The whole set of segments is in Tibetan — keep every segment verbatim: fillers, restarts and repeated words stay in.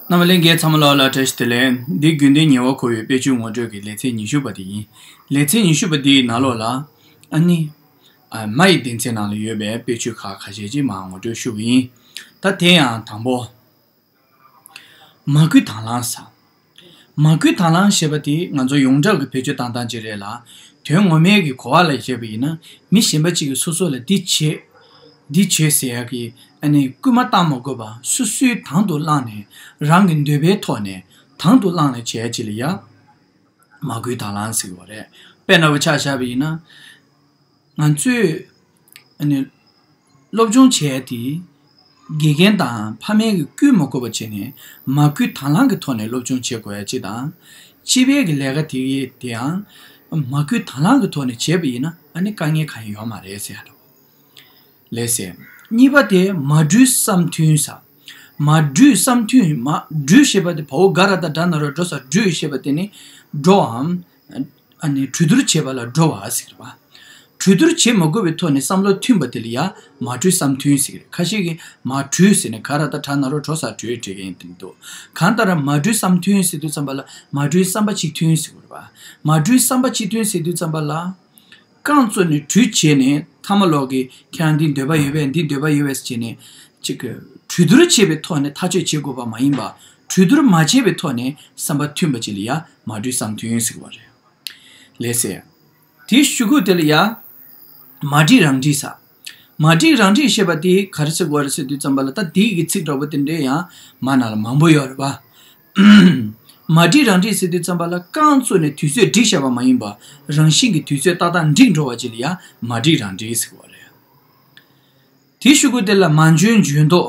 རྣམ་པ་ལྷན་རྒྱས་ཚང་མ་ལོག་ལ་བཀྲ་ཤིས་བདེ་ལེགས། འདི་དགེ་འདུན་ཉེ་བར་མཁོ་བའི་དཔེ་ཆོས་ངོ་སྤྲོད་ཀྱི་ལེ་ཚན་ཉི་ཤུ་པ་དེ་ཡིན། ལེ་ཚན་ཉི་ཤུ་པ་འདིའི་ནང་ལོགས་ལ་ཨ་ནི་ཨ་མ་ཡི་སྡེ་ཚན་ནང་ལ་ཡོད་པའི་དཔེ་ཆོས་ཁག་ཁ་ཤས་ཅིག་མར་ངོ་སྤྲོད་ཞུ་གི་ཡིན། ད་དེ་ཡང་དང་པོ། མ་བསྐུལ་དང་བླངས་ཟེར། མ་བསྐུལ་དང་བླངས་ཞེས་པ་དེ་ང་ཚོ་ཡོངས་གྲགས་ཀྱི་བེད་སྤྱོད་བཏང་སྟངས་ཅིག་རེད་ལ། དོན་ངོ་མའི་གི་གོ་བ་ལ་བྱས་པ་ཡིན་ན། མི་གཞན་པ་གཅིག་གིས་སོ་སོ་ལ་འདི་བྱེད། འདི་བྱེད་ཟེར་ཡག་གི་ཨ་ནི་སྐུལ་མ་བཏང་མ་དགོས་པ། སོ་སོས་དང་དུ་བླངས་ནས་རང་གི་འདོད་པའི་ཐོག་ནས་དང་དུ་བླངས་ནས་བྱས་ཅིག་ལ་ཡ། མ་བསྐུལ་དང་བླངས་ཟེར་བ་རེད། དཔེར་ན་བ་ཆ་བཞག་པ་ཡིན་ན། ང་ཚོས་ཨ་ནི་སློབ་སྦྱོང་བྱས་ཏེ། དགེ་རྒན་དང་ཕ་མའི་གི་བསྐུལ་མ་དགོས་པ་བྱས་ནས་མ་བསྐུལ་དང་བླངས་ཀྱི་ཐོག་ནས་སློབ་སྦྱོང་བྱེད་དགོས་ཡ་གཅིག་དང་། སྤྱི་པའི་གི་ལས་ཀ་དེ་དེའང་མ་བསྐུལ་དང་བླངས་ཀྱི་ཐོག་ནས་བྱས་པ་ཡིན་ན་ཨ་ནི་དཀའ་ངལ་གང་ཡང་ཡོད་མ་རེད་ཟེར་ཡ་འདྲ་བོ། ལགས་སེ། གཉིས་པ་དེ་མ་འགྲུལ་བསམ་མཐུན་ཟེར། མ་འགྲུལ་བསམ་མཐུན། མ་འགྲུལ་ཞེས་པ་དེ་བའོ་ག་ར་བཏགས་གྲ་ན་རོ་འགྲོ་ས་འགྲུལ་ཞེས་པ་དེ་ནི་འགྲོ་བའམ། ཨ་ནི་གྲོས་བསྡུར་བྱེད་པ་ལ་འགྲོ་བ་ཟེར་བ། གྲོས་བསྡུར་བྱེད་མ་དགོས་པའི་ཐོག་ནས་བསམ་བློ་མཐུན་པ་དེ་ལ་ཡ་མ་གྲོས་བསམ་མཐུན་ཟེར་གི་རེད། ཁ་ཤས་ཀྱིས་མ་གྲོས་ཟེར་ནས་ག་ར་བཏགས་གྲ་ན་རོ་གྲོ་ས་གྲོས་བྲིས་མཁན་དེ་འདུག་གང་ལྟར་མ་གྲོས་བསམ་མཐུན་ཟེར་དུས་ཙམ་པ་ལ་མ་གྲོས་བསམ་པ་གཅིག་མཐུན་ཟེར་དགོས་རེད་པ། མ་གྲོས་བསམ་པ་གཅིག་མཐུན་ཟེར་དུས་ཙམ་པ་ལ། རྐང་བཙུགས་ནས་གྲོས་བྱས་ནས་ཐ་མ་ལོག་གི་ཁྱེད་རང་འདི་འདོད་པ་ཡོད་པས་འདི་འདོད་པ་ཡོད་པས་ཟེར་བྱས་ནས་ཅིག་གི་གྲོས་བསྡུར་བྱས་པའི་ཐོག་ནས་ཐག་གཅོད་བྱེད་དགོས་པ་མ་ཡིན་པ། གྲོས་བསྡུར་མ་བྱས་པའི་ཐོག་ནས་བསམ་པ་མཐུན་པ་ཅིག་ལ་ཡ་མ་གྲོས་བསམ་མཐུན་ཟེར་བ་རེད། ལགས་སེ། དེའི་གཞུག་གུ་དེ་ལ་ཡ། མ་འགྲིག་རང་འགྲིག་ཟེར། མ་འགྲིག་རང་འགྲིག་ཞེས་པ་དེ་ག་རེ་ཟེར་དགོས་རེད་ཟེར་དུས་ཙམ་པ་ལ་ད་འདི་གི་ཚིག་འདྲ་པོ་དེ་འདྲའི་ཡང་མ་ནང་ལ་མང་པོ་ཡོད་རེད་པ། མ་འགྲིག་རང་འགྲིག་ཟེར་དུས་ཙམ་པ་ལ་རྐང་བཙུགས་ནས་དུས་ཚོད་འགྲིག་བཞག་པ་མ་ཡིན་པ། རང་བཞིན་གྱི་དུས་ཚོད་ཏག་ཏག་འགྲིག་འགྲོ་བ་ཅིག་ལ་ཡང་མ་འགྲིག་རང་འགྲིག་ཟེར་བ་རེད། དེའི་གཞུག་གུ་དེ་ལ་མ་འཇོན་འཇོན་མདོག་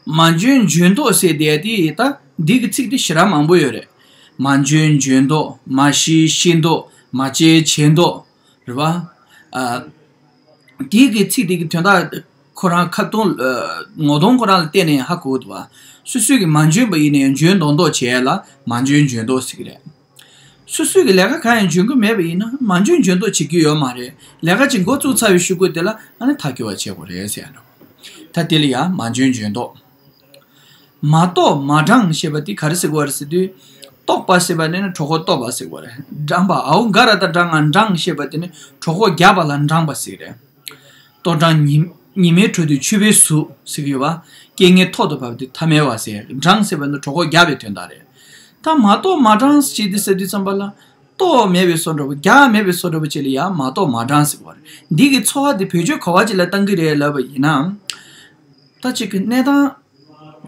མ་འཇོན་འཇོན་མདོག་ཟེར་དེ་དེ་ད་འདི་གི་ཚིག་དེ་ཞེ་དྲག་མང་པོ་ཡོད་རེད། མ་འཇོན་འཇོན་མདོག་མ་ཤེས་ཤེས་མདོག་མ་བྱེད་བྱེད་མདོག་རེད་པ། ཨ། དེའི་གི་ཚིག་དེ་གི་དོན་དག་ཁོ་རང་ཁ་ཏོན་ཨ། ངོ་གདོང་ཁོ་རང་ལ་བལྟས་ནས་ཧ་གོ་འདུག་པ། སོ་སོས་གི་མ་འཇོན་པ་ཡིན་ནའི་འཇོན་མདོག་མདོག་བྱས་ལ་མ་འཇོན་འཇོན་མདོག་ཟེར་གི་རེད། སོ་སོས་གི་ལས་ཀ་གང་ཡང་འཇོན་གི་མེད་པ་ཡིན་ན་མ་འཇོན་འཇོན་མདོག་བྱེད་རྒྱུ་ཡོད་མ་རེད། ལས་ཀ་ཅིག་འགོ་བཙུགས་ཚར་བའི་གཞུག་གུ་དེ་ལ་ཨ་ནི་ཐག་གཅོད་པ་བྱེད་དགོས་རེད་ཟེར་ཡ་འདྲ་པོ། ད་དེ་ལ་ཡ་མ་འཇོན་འཇོན་མདོག་མ་རྟོགས་མ་དྲངས་ཞེས་པ་དེ་ག་རེ་ཟེར་དགོས་རེད་ཟེར་དུས། རྟོགས་པ་ཞེས་པ་དེ་ནི་གྲོད་ཁོག་ལྟོགས་པ་ཟེར་དགོས་རེད། འགྲངས་པ་འའོ་ག་ར་བཏགས་འགྲ་ང་འགྲངས་ཞེས་པ་དེ་ནི་གྲོད་ཁོག་རྒྱགས་པ་ལ་འགྲངས་པ་ཟེར་རེད། ལྟོ་འགྲངས་ཉི་ཉི་མའི་དྲོ་དུས་ཆུ་བོའི་གཟུགས་ཟེར་གི་ཡོད་པ། རྐྱེན་ངན་ཐོག་ཏུ་བབས་ཏེ་ཐ་མལ་བ་ཟེར། འགྲངས་ཟེར་བ་ནི་གྲོད་ཁོག་རྒྱགས་པའི་དོན་དག་རེད། ད་མ་རྟོགས་མ་དྲངས་ཞེས་དེ་ཟེར་དུས་ཙམ་པ་ལ། ལྟོ་མེད་པའི་བཟོ་འདྲ་པོ་རྒྱགས་མེད་པའི་བཟོ་འདྲ་པོ་ཅིག་ལ་ཡང་མ་རྟོགས་མ་དྲངས་ཟེར་བ་རེད། འདི་གི་ཚོར་བ་དེ་བེད་སྤྱོད་ག་བ་ཅིག་ལ་བཏང་གི་རེད་ལབ་པ་ཡིན་ན། ད་ཅིག་གི་གནས་སྟངས།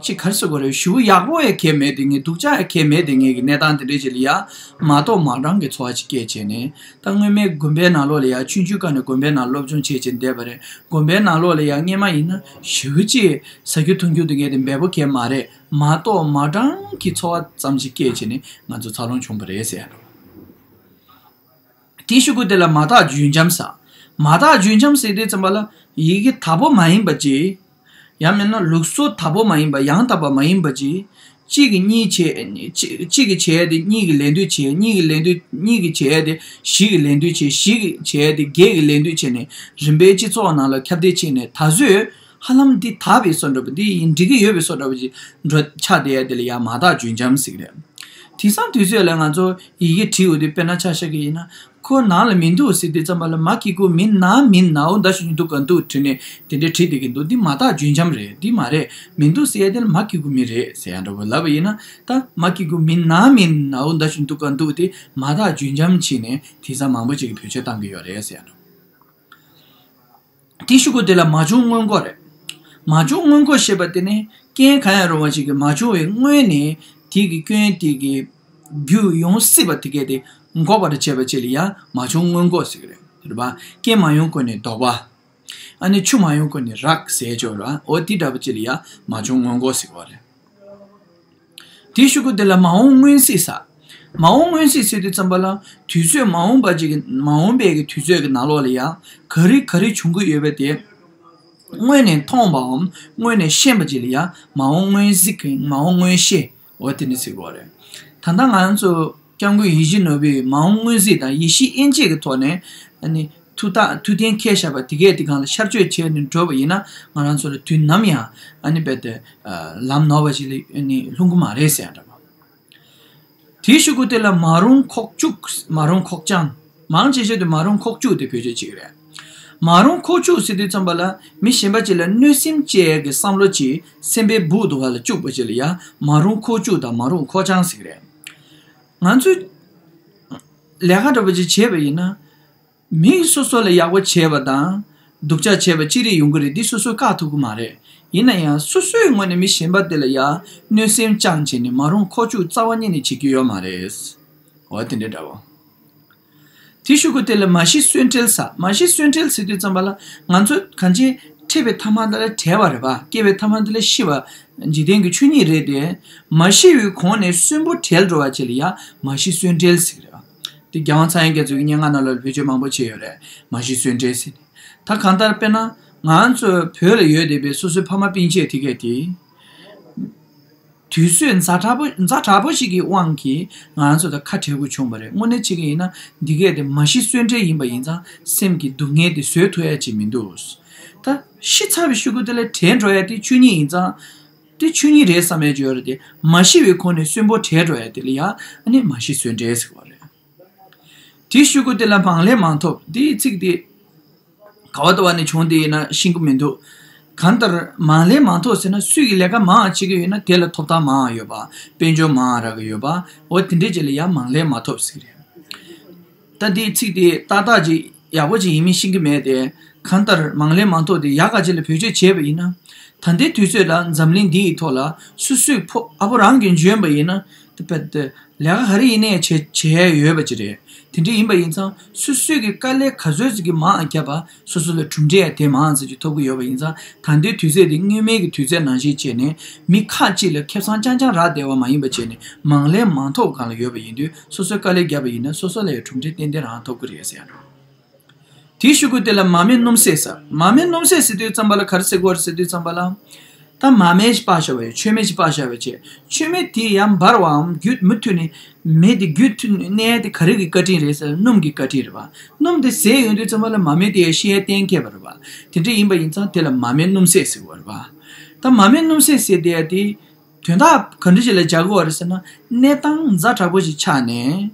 ཅིག་ག་རེ་ཟེར་དགོས་རེད། ཞེ་པོ་ཡག་པོ་ཡང་གང་ཡང་མེད་དེ་ངས་སྡུག་ཅག་ཡང་གང་ཡང་མེད་དེ་ངས་ཀྱི་གནས་སྟངས་དེ་འདྲས་ཅིག་ལ་ཡ་མ་རྟོགས་མ་དྲངས་ཀྱི་ཚོར་བ་ཅིག་སྐྱེས་བྱས་ནས། ད་སྔོན་མའི་དགོན་པའི་ནང་ལོགས་ལ་ཡ་ཆུང་ཆུང་སྒང་ནས་དགོན་པའི་ནང་སློབ་སྦྱོང་བྱས་བྱས་བསྡད་པ་རེད། དགོན་པའི་ནང་ལོགས་ལ་ཡ་སྔོན་མ་ཡིན་ན་ཞེ་པོ་ཅིག་ཟ་རྒྱུ་འཐུང་རྒྱུ་དེ་གས་དེ་འབེལ་པོ་གང་ཡང་མ་རེད། མ་རྟོགས་མ་དྲངས་ཀྱི་ཚོར་བ་ཙམ་ཅིག་སྐྱེས་བྱས་ནས་ང་ཚོ་འཚར་ལོངས་བྱུང་བ་རེད་ཟེར་ཡ་འདྲ་པོ། དེའི་གཞུག་གུ་དེ་ལ་མ་དག་རྒྱུན་འབྱམས་ཟེར། མ་དག་རྒྱུན་འབྱམས་ཟེར་དུས་ཙམ་པ་ལ་ཡི་གེ་དག་པོ་མ་ཡིན་པ་ཅིག་ཡང་མིན་ན་ལུགས་སྲོལ་དག་པོ་མ་ཡིན་པ། ཡང་དག་པ་མ་ཡིན་པ་ཅིག་གཅིག་གིས་གཉིས་བྱས། གཅིག་གཅིག་གིས་བྱས་ཏེ་གཉིས་ཀྱིས་ལད་ཟློས་བྱས། གཉིས་ཀྱིས་ལད་ཟློས། གཉིས་ཀྱིས་བྱས་ཏེ་བཞི་གིས་ལད་ཟློས་བྱས། བཞི་གིས་བྱས་ཏེ་བརྒྱད་ཀྱིས་ལད་ཟློས་བྱས་ནས་རིམ་པས་སྤྱི་ཚོགས་ནང་ལ་ཁྱབ་གདལ་ཕྱིན་ནས་ད་གཟོད་ཧ་ལམ་འདི་དག་པའི་བཟོ་འདྲ་པོ། འདི་ཡིན་འགྲིག་གི་ཡོད་པའི་བཟོ་འདྲ་པོ་ཅིག་འགྲོ་ཆགས་བསྡད་ཡ་དེ་ལ་ཡང་མ་དག་རྒྱུན་འབྱམས་ཟེར་གི་རེད། དེང་སང་དུས་ཚོད་ལ་ང་ཚོ་ཡི་གེ་བྲིས་ཡོང་དུས་དཔེར་ན་ཆ་བཞག་གི་ཡིན་ན། ཁོ་ནང་ལ་མི་འདུག་ཟེར་དུས་ཙམ་པ་ལ་མ་གི་གུ་མི་ན་མི་ནའོ་ད་ཞུ་འདུག་ག་འདུག་བྲིས་ནས་དེ་འདྲའི་བྲིས་བསྡད་ཀྱི་འདུག་འདི་མ་དག་རྒྱུན་འབྱམས་རེད། འདི་མ་རེད། མི་འདུག་ཟེར་ཡ་དེ་ལ་མ་གི་གུ་མི་རེད་ཟེར་ཡ་འདྲ་པོ་ལབ་པ་ཡིན་ན། ད་མ་གི་གུ་མི་ན་མི་ནའོ་ད་ཞུ་འདུག་ག་འདུག་དེ་མ་དག་རྒྱུན་འབྱམས་བྱས་ནས་དེང་སང་མང་པོ་ཅིག་གིས་བེད་སྤྱོད་བཏང་གི་ཡོད་རེད་ཟེར་ཡ་འདྲ་པོ། དེའི་གཞུག་གུ་དེ་ལ་མ་བྱུང་སྔོན་འགོག་རེད། མ་བྱུང་སྔོན་འགོག་ཞེས་པ་དེ་ནི་རྐྱེན་གང་ཡང་རུང་བ་ཞིག་གིས་མ་བྱུང་བའི་སྔོན་ནས་དེ་གི་སྐྱོན་དེ་གི་རྒྱུ་ཡོང་སྲིད་པ་དེ་གས་དེ་འགོག་པར་བྱེད་པ་ཅིག་ལ་ཡང་མ་བྱུང་སྔོན་འགོག་ཟེར་གི་རེད། རེད་པ། རྐྱེན་མ་ཡོང་གོང་ནས་ཟློག་པ། ཨ་ནི་ཆུ་མ་ཡོང་གོང་ནས་རགས་ཟེར་ཆོག་ར། འོ་དེ་འདྲ་པོ་ཅིག་ལ་ཡང་མ་བྱུང་སྔོན་འགོག་ཟེར་གི་རེད། དེའི་གཞུག་གུ་དེ་ལ་མ་འོངས་མངོན་གཟིགས་ཟེར། མ་འོངས་མངོན་གཟིགས་ཟེར་དུས་ཙམ་པ་ལ་དུས་ཚོད་མ་འོངས་པ་ཅིག་གི་མ་འོངས་པའི་གི་དུས་ཚོད་ཀྱི་ནང་ལོགས་ལ་ཡང་ག་རེ་ག་རེ་བྱུང་གི་ཡོད་པ་དེ། སྔོན་ནས་མཐོང་བའམ་སྔོན་ནས་ཤེས་པ་ཅིག་ལ་ཡང་མ་འོངས་མངོན་གཟིགས་ཀྱི་མ་འོངས་མངོན་ཤེས། འོ་དེ་ནི་ཟེར་གི་རེད། ད་ལྟ་ང་ཚོ་སྐྱབས་མགོན་ཡིད་བཞིན་ནོར་བུའི་མ་འོངས་མངོན་གཟིགས་དང་ཡེ་ཤེས་དབྱེ་འབྱེད་ཀྱི་ཐོག་ནས་ཨ་ནི་ ཐུགས་ཐག་ཐུགས་གཏན་འཁེལ་བཞག་པ་དེ་གས་དེ་གང་ལ་ཤར་བསྐྱོད་བྱས་ནས་འགྲོ་བ་ཡིན་ན། ང་རང་ཚོ་ལ་དུས་ནམ་ཡང་ཨ་ནི་རྦད་དེ་ལམ་ནོར་བ་ཞིག་ལ་ཨ་ནི་ལྷུང་གི་མ་རེད་ཟེར་ཡ་འདྲ་བ། དེའི་གཞུག་གུ་དེ་ལ་མ་རུངས་ཁོག་བཅུག་མ་རུངས་ཁོག་བཅངས། མང་ཆེ་ཤོས་དེ་མ་རུངས་ཁོག་བཅུག་དེ་བེད་སྤྱོད་བྱེད་ཀྱི་རེད། མ་རུངས་ཁོག་བཅུག་ཟེར་དུས་ཙམ་པ་ལ་མི་གཞན་པ་ཅིག་ལ་གནོད་སེམས་སྐྱེ་ཡས་ཀྱི་བསམ་བློ་ཅིག་སེམས་པའི་སྦུག་ཏུ་བ་ལ་བཅུག་པ་ཅིག་ལ་ཡ་མ་རུངས་ཁོག་བཅུག་དང་མ་རུངས་ཁོག་བཅངས་ཟེར་གྱི་རེད། ང་ཚོས་ལས་ཀ་འདྲ་པོ་ཅིག་བྱས་པ་ཡིན་ན། མི་སོ་སོ་ལ་ཡག་པོ་བྱས་པ་དང་སྡུག་ཅག་བྱས་པ་ཅི་རིགས་ཡོང་གི་རེད། འདི་སོ་སོས་བཀག་ཐུབ་ཀྱི་མ་རེད། ཡིན་ན་ཡང་སོ་སོའི་ངོས་ནས་མི་གཞན་པ་དེ་ལ་ཡ་གནོད་སེམས་བཅངས་བྱས་ནས་མ་རུངས་ཁོག་བཅུག་རྩ་བ་ཉིད་ནས་བྱེད་རྒྱུ་ཡོད་མ་རེད། འོ་དེ་འདྲ་འདྲ་བོ། དེའི་གཞུག་གུ་དེ་ལ་མ་ཤི་གསོན་བྲལ་ཟེར། མ་ཤི་གསོན་བྲལ་ཟེར་དུས་ཙམ་པ་ལ་ང་ཚོ་གང་ཅི་འཕྲད་པའི་ཐ་མ་དེ་ལ་བྲལ་བ་རེད་པ། སྐྱེ་བའི་ཐ་མ་དེ་ལ་ཤི་བ་འཇིག་རྟེན་གྱི་ཆོས་ཉིད་རེད་དེ། མ་ཤི་བའི་གོང་ནས་གསོན་པོ་བྲལ་འགྲོ་བ་ཅིག་ལ་ཡ་མ་ཤི་གསོན་བྲལ་ཟེར་གྱི་རེད་པ། དེ་རྒྱལ་དབང་ཚངས་དབྱངས་རྒྱ་མཚོ་གི་སྙན་ངག་ནང་ལ་བེད་སྤྱོད་མང་པོ་བྱས་ཡོད་རེད། མ་ཤི་གསོན་བྲལ་ཟེར་ནས། ད་གང་ལྟར་དཔེར་ན་ང་ཚོ་བོད་ལ་ཡོད་བསྡད་པའི་སོ་སོའི་ཕ་མ་སྤུན་མཆེད་དེ་གས་དེ། དུས་ཚོད་ཛ་དྲག་པོ་ཛ་དྲག་པོ་ཞིག་གི་དབང་གིས་ང་ཚོ་དང་ཁ་བྲལ་དགོས་བྱུང་བ་རེད། དངོས་གནས་བྱེད་ཀྱི་ཡིན་ན་འདི་གས་དེ་མ་ཤི་གསོན་བྲལ་ཡིན་པ་ཡིན་ཙང་སེམས་ཀྱི་སྡུག་བསྔལ་དེ་བཟོད་ཐུབ་ཡ་ཅིག་མི་འདུག་ད་ཤི་ཚར་བའི་གཞུག་གུ་དེ་ལ་བྲལ་འགྲོ་ཡ་དེ་ཆོས་ཉིད་ཡིན་ཙང་། དེ་ཆོས་ཉིད་རེད་བསམ་ཡ་ཅིག་ཡོད་རེད་དེ། མ་ཤི་བའི་གོང་ནས་གསོན་པོ་བྲལ་འགྲོ་ཡ་དེ་ལ་ཡ་ཨ་ནི་མ་ཤི་གསོན་བྲལ་ཟེར་བ་རེད། དེའི་གཞུག་གུ་དེ་ལ་མང་ལས་མང་ཐོབ། འདིའི་ཚིག་དེ་ག་བ་ལྟ་བ་ནས་བྱུང་དེ་ཡིན་ན་ཤེས་ཀྱི་མི་འདུག་གང་ལྟར་མང་ལས་མང་ཐོབ་ཟེར་ན་སུས་ཀྱི་ལས་ཀ་མང་བ་བྱེད་ཀྱི་ཡོད་ན་དེ་ལ་ཐོབ་ཐང་མང་བ་ཡོད་པ། དཔལ་འབྱོར་མང་བ་རག་གི་ཡོད་པ། འོ་དེ་འདྲས་ཅིག་ལ་ཡ་མང་ལས་མང་ཐོབ་ཟེར་གི་རེད། ད་འདིའི་ཚིག་དེ་ཏག་ཏག་ཅིག་ཡག་པོ་ཅིག་ཡིན་མིན་ཤེས་ཀྱི་མེད་དེ། གང་ལྟར་མང་ལས་མང་ཐོབ་དེ་ཡག་ག་ཅིག་ལ་བེད་སྤྱོད་བྱས་པ་ཡིན་ན། ད་ལྟའི་དུས་ཚོད་ལ་འཛམ་གླིང་འདི་ཡི་ཐོག་ལ་སོ་སོའི་ཕོ་ཨ་ཕོ་རང་གིས་འཇོན་པ་ཡིན་ན། དེ་བས་ཏེ་ལས་ཀ་ག་རེ་ཡིན་ནའི་བྱེད་བྱེད་ཡ་ཡོད་པ་ཅིག་རེད། དེ་འདྲ་ཡིན་པ་ཡིན་ཙང་སོ་སོས་ཀྱི་དཀའ་ལས་ག་ཚོད་ཅིག་གི་མང་བརྒྱབ་པ་སོ་སོ་ལ་གྲུབ་འབྲས་ཡ་དེ་མང་ཙམ་ཅིག་ཐོབ་ཀྱི་ཡོད་པ་ཡིན་ཙང་། ད་ལྟའི་དུས་ཚོད་འདི་སྔོན་མའི་གི་དུས་ཚོད་ནང་བཞིན་བྱས་ནས་མི་ཁག་ཅིག་ལ་ཁེ་བཟང་རྐྱང་རྐྱང་རག་བསྡད་པ་མ་ཡིན་པ་བྱས་ནས་མང་ལས་མང་ཐོབ་སྒང་ལ་ཡོད་པ་ཡིན་དུས་སོ་སོས་དཀའ་ལས་བརྒྱབ་པ་ཡིན་ན་སོ་སོ་ལ་ཡང་གྲུབ་འབྲས་ཏན་ཏན་རང་ཐོབ་ཀྱི་རེད་ཟེར་ཡ་འགྲོ། དེའི་གཞུག་གུ་དེ་ལ་མ་རྨོས་སྣུམ་ཟད་ཟེར། མ་རྨོས་སྣུམ་ཟད་ཟེར་དུས་ཙམ་པ་ལ་ག་རེ་ཟེར་དགོས་རེད་ཟེར་དུས་ཙམ་པ་ལ། ད་མ་རྨོས་ཅིག་སྤར་བཞག་པ་ཡོད། མཆོད་མེ་ཅིག་སྤར་བཞག་པ་བྱས། མཆོད་མེ་དེ་ཡང་འབར་བའམ་རྒྱུན་མུ་མཐུད་ནས་མེ་དེ་རྒྱུན་མཐུད་ནས་གནས་དེ་ག་རེ་གི་བཀའ་དྲིན་རེད་ཟེར་ན་སྣུམ་གྱི་བཀའ་དྲིན་རེད་པ། སྣུམ་དེ་ཟད་ཡོང་དུས་ཙམ་པ་ལ་མ་རྨོས་དེ་ཡང་ཤི་ཡའི་གཏན་འཁེལ་བ་རེད་པ། དེ་འདྲ་ཡིན་པ་ཡིན་ཙང་དེ་ལ་མ་རྨོས་སྣུམ་ཟད་ཟེར་བ་རེད་པ། ད་མ་རྨོས་སྣུམ་ཟད་ཟེར་དེ་ཡ་དེ། དོན་དག་ག་འདྲ་ཞིག་ལ་སྦྱར་དགོས་པ་རེད་ཟེར་ན། གནས་སྟངས་ཛ་དྲག་པོ་ཞིག་ཆགས་ནས།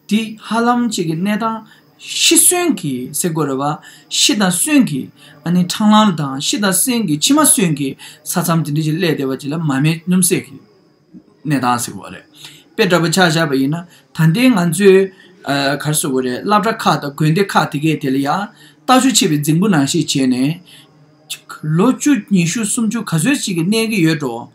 དེ་ཧ་ལམ་གཅིག་གི་གནས་སྟངས་ཤི་གསོན་གྱི་ཟེར་དགོས་རེད་པ། ཤི་དང་གསོན་གྱི་ཨ་ནི་འཕྲང་ལམ་དང་ཤི་དང་གསོན་གྱི་མཆི་མ་གསོན་གྱི་ས་མཚམས་དེ་འདྲ་ཞིག་སླེབས་བསྡད་པ་ཅིག་ལ་མ་རྨོས་སྣུམ་ཟད་ཀྱི་གནས་སྟངས་ཟེར་དགོས་རེད། དཔེ་འདྲ་པོ་ཆ་བཞག་པ་ཡིན་ན་ད་ལྟའི་ང་ཚོའི་ཨ་ག་རེ་ཟེར་དགོས་རེད། སློབ་གྲྭ་ཁག་དང་དགོན་སྡེ་ཁག་དེ་གས་དེ་ལ་ཡ་ལྟ་ཞོར་ཆད་པའི་རྫིང་བུ་ནང་བཞིན་བྱས་ནས། ལོ་བཅུ་ཉི་ཤུ་སུམ་ཅུ་ག་ཚོད་ཅིག་གི་གནས་ཀྱི་ཡོད་འགྲོ།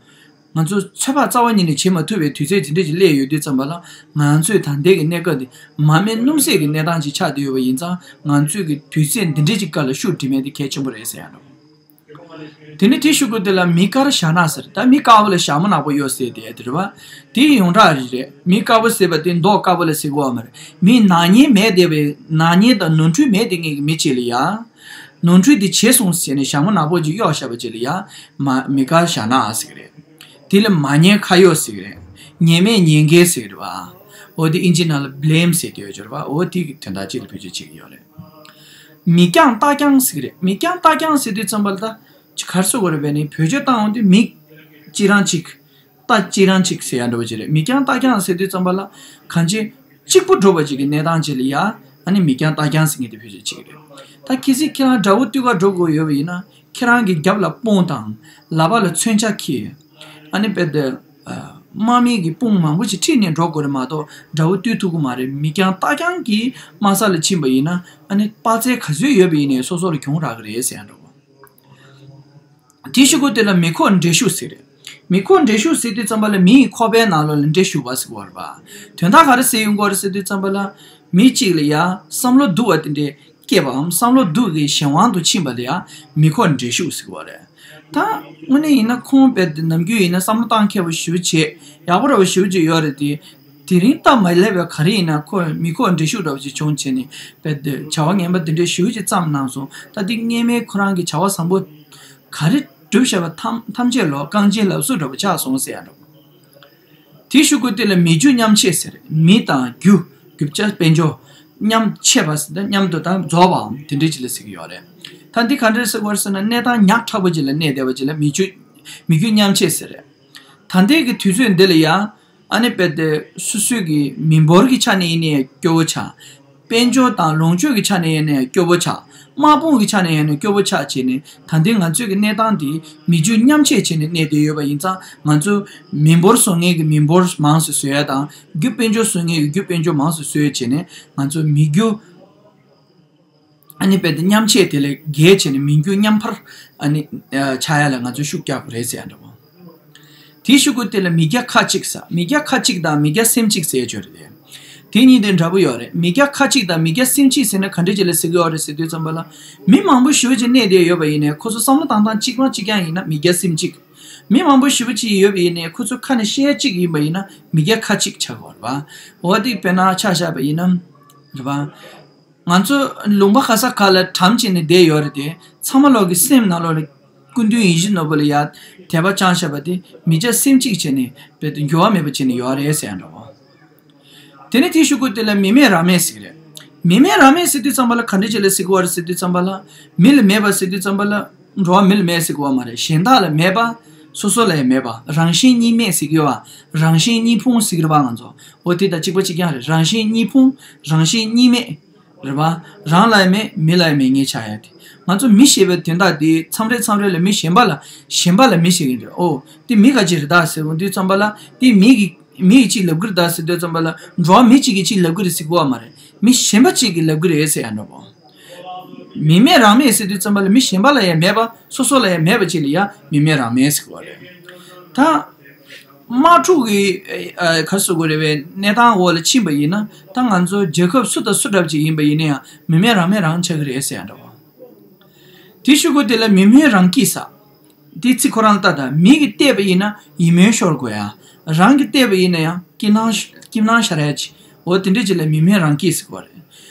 ང་ཚོ་ཚོད་དཔག་རྩ་བ་ཉིད་ནས་བྱེད་མ་ཐུབ་པའི་དུས་ཚོད་དེ་འདྲ་ཞིག་སླེབས་ཡོད་དུས་ཙམ་པ་ལ་ང་ཚོས་ད་ལྟའི་གི་གནས་སྐབས་འདི་མ་རྨོས་སྣུམ་ཟད་ཀྱི་གནས་སྟངས་ཅིག་ཆགས་བསྡད་ཡོད་པ་ཡིན་ཙང་ང་ཚོས་ཀྱི་དུས་ཚོད་འདི་འདྲ་ཅིག་སྐབས་ལ་ཤུགས་སྒྲིལ་མེད་དེ་གལ་ཆེན་པོ་རེད་ཟེར་ཡ་འགྲོ། དེ་ནས་དེའི་གཞུག་གུ་དེ་ལ་མི་དཀར་ཞྭ་ནག་ཟེར། ད་མི་དཀར་པོ་ལ་ཞྭ་མོ་ནག་པོ་གཡོགས་ཟེར་དེ་དེ་རེད་པ། དེ་ཡི་ཡོངས་གྲགས་རེད། མི་དཀར་པོ་ཟེར་བ་དེ་མདོག་དཀར་པོ་ལ་ཟེར་གི་ཡོད་མ་རེད། མི་ནག་ཉེས་མེད་བསྡད་པའི་ནག་ཉེས་དང་ནོར་འཁྲུལ་མེད་བསྡད་མཁན་གྱི་མི་གཅིག་ལ་ཡ། ནོར་འཁྲུལ་དེ་བྱས་སོང་ཟེར་ནས་ཞྭ་མོ་ནག་པོ་ཅིག་གཡོགས་བཞག་པ་ཅིག་ལ་ཡ། མ་མི་དཀར་ཞྭ་ནག་ཟེར་གི་རེད། དེ་ལ་མ་ཉེས་ཁ་གཡོག་ཟེར་གི་རེད། ཉེས་མེད་ཉེས་འགེལ་ཟེར་གི་རེད་པ། འོ་དེ་ཨིན་ཇི་ནང་ལ་བྷི་ལེམ་ཟེར་དེ་ཡོད་ཅོར་བ། འོ་དེ་གི་དོན་དག་ཅིག་ལ་བེད་སྤྱོད་བྱེད་ཀྱི་ཡོད་རེད། མི་བསྐྱངས་རྟ་བསྐྱངས་ཟེར་གི་རེད། མི་བསྐྱངས་རྟ་བསྐྱངས་ཟེར་དུས་ཙམ་པ་ལ་ད་ཅི་ག་རེ་ཟེར་དགོས་རེད། བས་ནི་བེད་སྤྱོད་བཏང་འོང་དུས་མི་གཅིག་རང་གཅིག་རྟ་གཅིག་རང་གཅིག་ཟེར་ཡ་འདྲ་བོ་ཅིག་རེད། མི་བསྐྱངས་རྟ་བསྐྱངས་ཟེར་དུས་ཙམ་པ་ལ་གང་ཅི་གཅིག་པུ་འགྲོ་བ་ཅིག་གི་གནས་སྟངས་ཅིག་ལ་ཡ་ཨ་ནི་མི་བསྐྱངས་རྟ་བསྐྱངས་ཟེར་མཁན་དེ་བེད་སྤྱོད་བྱེད་ཀྱི་རེད། ད་གལ་སྲིད་ཁྱེད་རང་དགྲ་བོ་སྟོད་ཀ་འགྲོ་དགོས་ཡོད་པ་ཡིན་ན་ཁྱེད་རང་གི་རྒྱབ་ལ་དཔུང་དང་ལག་པ་ལ་མཚོན་ཆ་འཁྱེར། ཨ་ནི་དཔེ་དེ་དམག་མི་གི་དཔུང་མང་པོ་ཞིག་ཁྲིད་ནས་འགྲོ་དགོས་རེད་མ་གཏོགས་དགྲ་བོ་བཏུལ་ཐུབ་ཀྱི་མ་རེད། མི་བསྐྱངས་རྟ་བསྐྱངས་ཀྱི་དམག་ས་ལ་ཕྱིན་པ་ཡིན་ན་ཨ་ནི་དཔའ་རྩལ་ག་ཚོད་ཡོད་པ་ཡིན་ནའི་སོ་སོ་ལ་གྱོང་རག་གི་རེད་ཟེར་ཡ་འདྲ་བོ། དེའི་གཞུག་གུ་དེ་ལ་མི་ཁོག་འདྲེ་ཤུགས་ཟེར་རེད། མི་ཁོག་འདྲེ་ཤུགས་ཟེར་དུས་ཙམ་པ་ལ་མི་ཡི་ཁོག་པའི་ནང་ལོགས་ལ་འདྲེ་ཞུགས་པ་ཟེར་གྱི་ཡོད་རེད་པ། དོན་དག་ག་རེ་ཟེར་ཡོང་གི་ཡོད་རེད་ཟེར་དུས་ཙམ་པ་ལ་མི་གཅིག་ལ་ཡ་བསམ་བློ་སྡུག་པ་དེ་འདྲས་སྐྱེས་པའམ་བསམ་བློ་སྡུག་གི་གཞན་དབང་དུ་ཕྱིན་པ་ལ་ཡ་མི་ཁོག་འདྲེ་ཤུགས་ཟེར་གྱི་ཡོད་རེད། ད་དངོས་གནས་ཡིན་ན་ཁོང་རྦད་དེ་ནམ་རྒྱུན་ཡིན་ན་བསམ་བློ་གཏོང་མཁས་པོ་ཞེ་པོ་བྱས་ཡག་པོ་འདྲ་བོ་ཞེ་པོ་ཅིག་ཡོད་རེད་དེ། དེ་རིང་སྟབས་མ་ལེགས་པའི་ག་རེ་ཡིན་ན་ཁོ་མི་ཁོག་འདྲེ་ཤུགས་འདྲ་བོ་ཅིག་བྱུང་བྱས་ནས་རྦད་དེ་བྱ་བ་ངན་པ་འདི་འདྲའི་ཞེ་པོ་ཅིག་བརྩམས་གནང་སོང་། ད་འདི་སྔོན་མའི་ཁོ་རང་གི་བྱ་བ་བཟང་པོ་ག་རེ་བསྒྲུབས་བཞག་པ་ཐམས་ཐམས་ཅད་ལོག་རྐང་རྗེན་ལབ་སུ་འདྲ་བོ་ཆགས་སོང་ཟེར་ཡ་འདྲ་བོ། དེའི་གཞུག་གུ་དེ་ལ་མི་རྒྱུ་མཉམ་བྱེད་ཟེར། མི་དང་རྒྱུ། རྒྱུ་ཆ་དཔལ་འབྱོར། མཉམ་ཆད་པ་ཟེར་ན་མཉམ་དུ་དང་རྫོགས་པའམ་དེ་འདྲའི་ཅིག་ལ་ཟེར་གྱི་ཡོད་རེད། ད་འདི་ག་འདྲ་ཟེར་དགོས་རེད་ཟེར་ན། གནས་སྟངས་ཉག་ཕྲ་པོ་ཅིག་ལ་གནས་བསྡད་པ་ཅིག་ལ་མི་རྒྱུ་མི་རྒྱུ་མཉམ་ཆད་ཟེར་རེད། ད་ལྟའི་གི་དུས་ཚོད་འདི་ལ་ཡང་ཨ་ནི་དཔེ་དེ་སོ་སོའི་གི་མི་འབོར་གྱི་ཆ་ནས་ཡིན་ནའི་སྐྱོ་བོ་ཆགས། དཔལ་འབྱོར་དང་ལོངས་སྤྱོད་ཀྱི་ཆ་ནས་ཡིན་ནའི་སྐྱོ་བོ་ཆགས། དམག་དཔུང་གི་ཆ་ནས་ཡིན་ནའི་སྐྱོ་བོ་ཆགས་བྱས་ནས། ད་ལྟའི་ང་ཚོའི་གི་གནས་སྟངས་འདི་མི་རྒྱུ་མཉམ་ཆད་བྱས་ནས་གནས་བསྡད་ཡོད་པ་ཡིན་ཙང་། ང་ཚོ་མི་འབོར་བཟོ་མཁན་གྱི་མི་འབོར་མང་ཙམ་བཟོ་ཡ་དང་། རྒྱུ་དཔལ་འབྱོར་བཟོ་མཁན་གྱི་རྒྱུ་དཔལ་འབྱོར་མང་ཙམ་བཟོ་ཡ་བྱས་ནས། ང་ཚོ་མི་རྒྱུ་ཨ་ནི་དཔེ་དེ་མཉམ་ཆད་དེ་ལས་བརྒལ་བྱས་ནས་མི་རྒྱུ་མཉམ་འཕར་ཨ་ནི་ཆགས་ཡ་ལ་ང་ཚོས་ཤུགས་རྒྱག་དགོས་རེད་ཟེར་ཡ་འདྲ་བོ། དེའི་གཞུག་གུ་དེ་ལ་མི་རྒྱ་ཁ་གཅིག་ཟེར། མི་རྒྱ་ཁ་གཅིག་དང་མི་རྒྱ་སེམས་གཅིག་ཟེར་ཡ་ཅིག་ཡོད་རེད་དེ། དེ་གཉིས་དེ་འདྲ་པོ་ཡོད་རེད། མི་རྒྱ་ཁ་གཅིག་དང་མི་རྒྱ་སེམས་གཅིག་ཟེར་ན་ག་འདྲ་ཅིག་ལ་ཟེར་གྱི་ཡོད་རེད་ཟེར་དུས་ཙམ་པ་ལ། མི་མང་པོ་ཞེ་པོ་ཅིག་གནས་བསྡད་ཡོད་པ་ཡིན་ནའི། ཁོ་ཚོ་བསམ་བློ་བཏང་སྟངས་གཅིག་པ་གཅིག་རྐྱང་ཡིན་ན་མི་རྒྱ་སེམས་གཅིག། མི་མང་པོ་ཞེ་པོ་ཅིག་ཡོད་པ་ཡིན་ནའི་ཁོ་ཚོ་ཁ་ནས་བཤད་ཡ་གཅིག་ཡིན་པ་ཡིན་ན་མི་རྒྱ་ཁ་གཅིག་ཆགས་ཀྱི་ཡོད་རེད་པ། འོ་དེ་དཔེར་ན་ཆ་བཞག་པ་ཡིན་ན་རེད་པ། ང་ཚོ་ལུང་པ་ག་ས་ག་ལ་གྲམ་བྱས་ནས་བསྡད་ཡོད་རེད་དེ། ཚང་མ་ལོག་གི་སེམས་ནང་ལོགས་ལ་སྐུ་མདུན་ཡིད་བཞིན་ནོར་བུ་ལ་ཡ་དད་པ་བཅངས་བཞག་པ་དེ་མི་རྒྱ་སེམས་གཅིག་བྱས་ནས་རྦད་དེ་འགྱུར་བ་མེད་པ་བྱས་ནས་ཡོད་རེད་ཟེར་ཡ་འདྲ་བོ། དེ་ནས་དེའི་གཞུག་གུ་དེ་ལ་མི་མེད་རང་མེད་ཟེར་གྱི་རེད། མི་མེད་རང་མེད་ཟེར་དུས་ཙམ་པ་ལ་ག་འདྲ་ཅིག་ལ་ཟེར་གྱི་ཡོད་རེད་ཟེར་དུས་ཙམ་པ་ལ། མི་ལ་མེད་པ་ཟེར་དུས་ཙམ་པ་ལ་འགྲོ་བ་མི་ལ་མེད་ཟེར་གྱི་ཡོད་མ་རེད། གཞན་དག་ལ་མེད་པ། སོ་སོ་ལ་ཡང་མེད་པ། རང་བཞིན་གཉིས་མེད་ཟེར་གྱི་ཡོད་པ། རང་བཞིན་གཉིས་ཕུང་ཟེར་གྱི་རེད་པ་ང་ཚོ། འོ་དེ་དང་གཅིག་པ་གཅིག་རྐྱང་རེད། རང་བཞིན་གཉིས་ཕུང་། རང་བཞིན་གཉིས་མེད། རེད་པ། རང་ལ་ཡང་མེད། མི་ལ་ཡང་མེད་མཁན་ཆགས་ཡ་དེ། ང་ཚོ་མི་ཞེས་པའི་དོན་དག་དེ་མཚམས་རེ་མཚམས་རེ་ལ་མི་གཞན་པ་ལ་གཞན་པ་ལ་མི་ཞེས་ཀྱི་འདུག། ཨོ་དེ་མི་ག་ཅི་རེད་ད་ཟེར་འོང་དུས་ཙམ་པ་ལ། དེ་མི་གི་མི་ཡིས་གཅིག་ལབ་ཀྱི་རེད་ད་ཟེར་དུས་ཙམ་པ་ལ། འགྲོ་བ་མི་གཅིག་གིས་གཅིག་ལབ་ཀྱི་རེད་ཟེར་གྱི་ཡོད་མ་རེད། མི་གཞན་པ་གཅིག་གིས་ལབ་ཀྱི་རེད་ཟེར་ཡ་འདྲ་བོ། མི་མེད་རང་མེད་ཟེར་དུས་ཙམ་པ་ལ་མི་གཞན་པ་ལ་ཡང་མེད་པ། སོ་སོ་ལ་ཡང་མེད་པ་ཅིག་ལ་ཡང་མི་མེད་རང་མེད་ཟེར་གྱི་ཡོད་རེད། ད་དམག་འཁྲུག་གི་ཨ་ག་རེ་ཟེར་དགོས་རེད་པས། གནས་སྟངས་འོག་ལ་ཕྱིན་པ་ཡིན་ན། ད་ང་ཚོ་རྒྱལ་ཁབ་སུ་དང་སུ་འདྲ་པོ་ཅིག་ཡིན་པ་ཡིན་ན་ཡང་མི་མེད་རང་མེད་རང་ཆགས་ཀྱི་རེད་ཟེར་ཡ་འདྲ་བོ། དེའི་གཞུག་གུ་དེ་ལ་མི་སྨོན་རང་སྐྱིད་ཟེར། དེ་ཚིག་ཁོ་རང་ལྟ་དང་། མི་གིས་བལྟས་པ་ཡིན་ན་ཡིད་སྨོན་ཤོར་དགོས་ཡ། རང་གིས་བལྟས་པ་ཡིན་ན་ཡང་སྐྱིད་སྣང་སྐྱིད་སྣང་ཤར་ཡ་ཅིག། འོ་དེ་འདྲ་ཅིག་ལ་མི་སྨོན་རང་སྐྱིད་ཟེར་གྱི་ཡོད་རེད།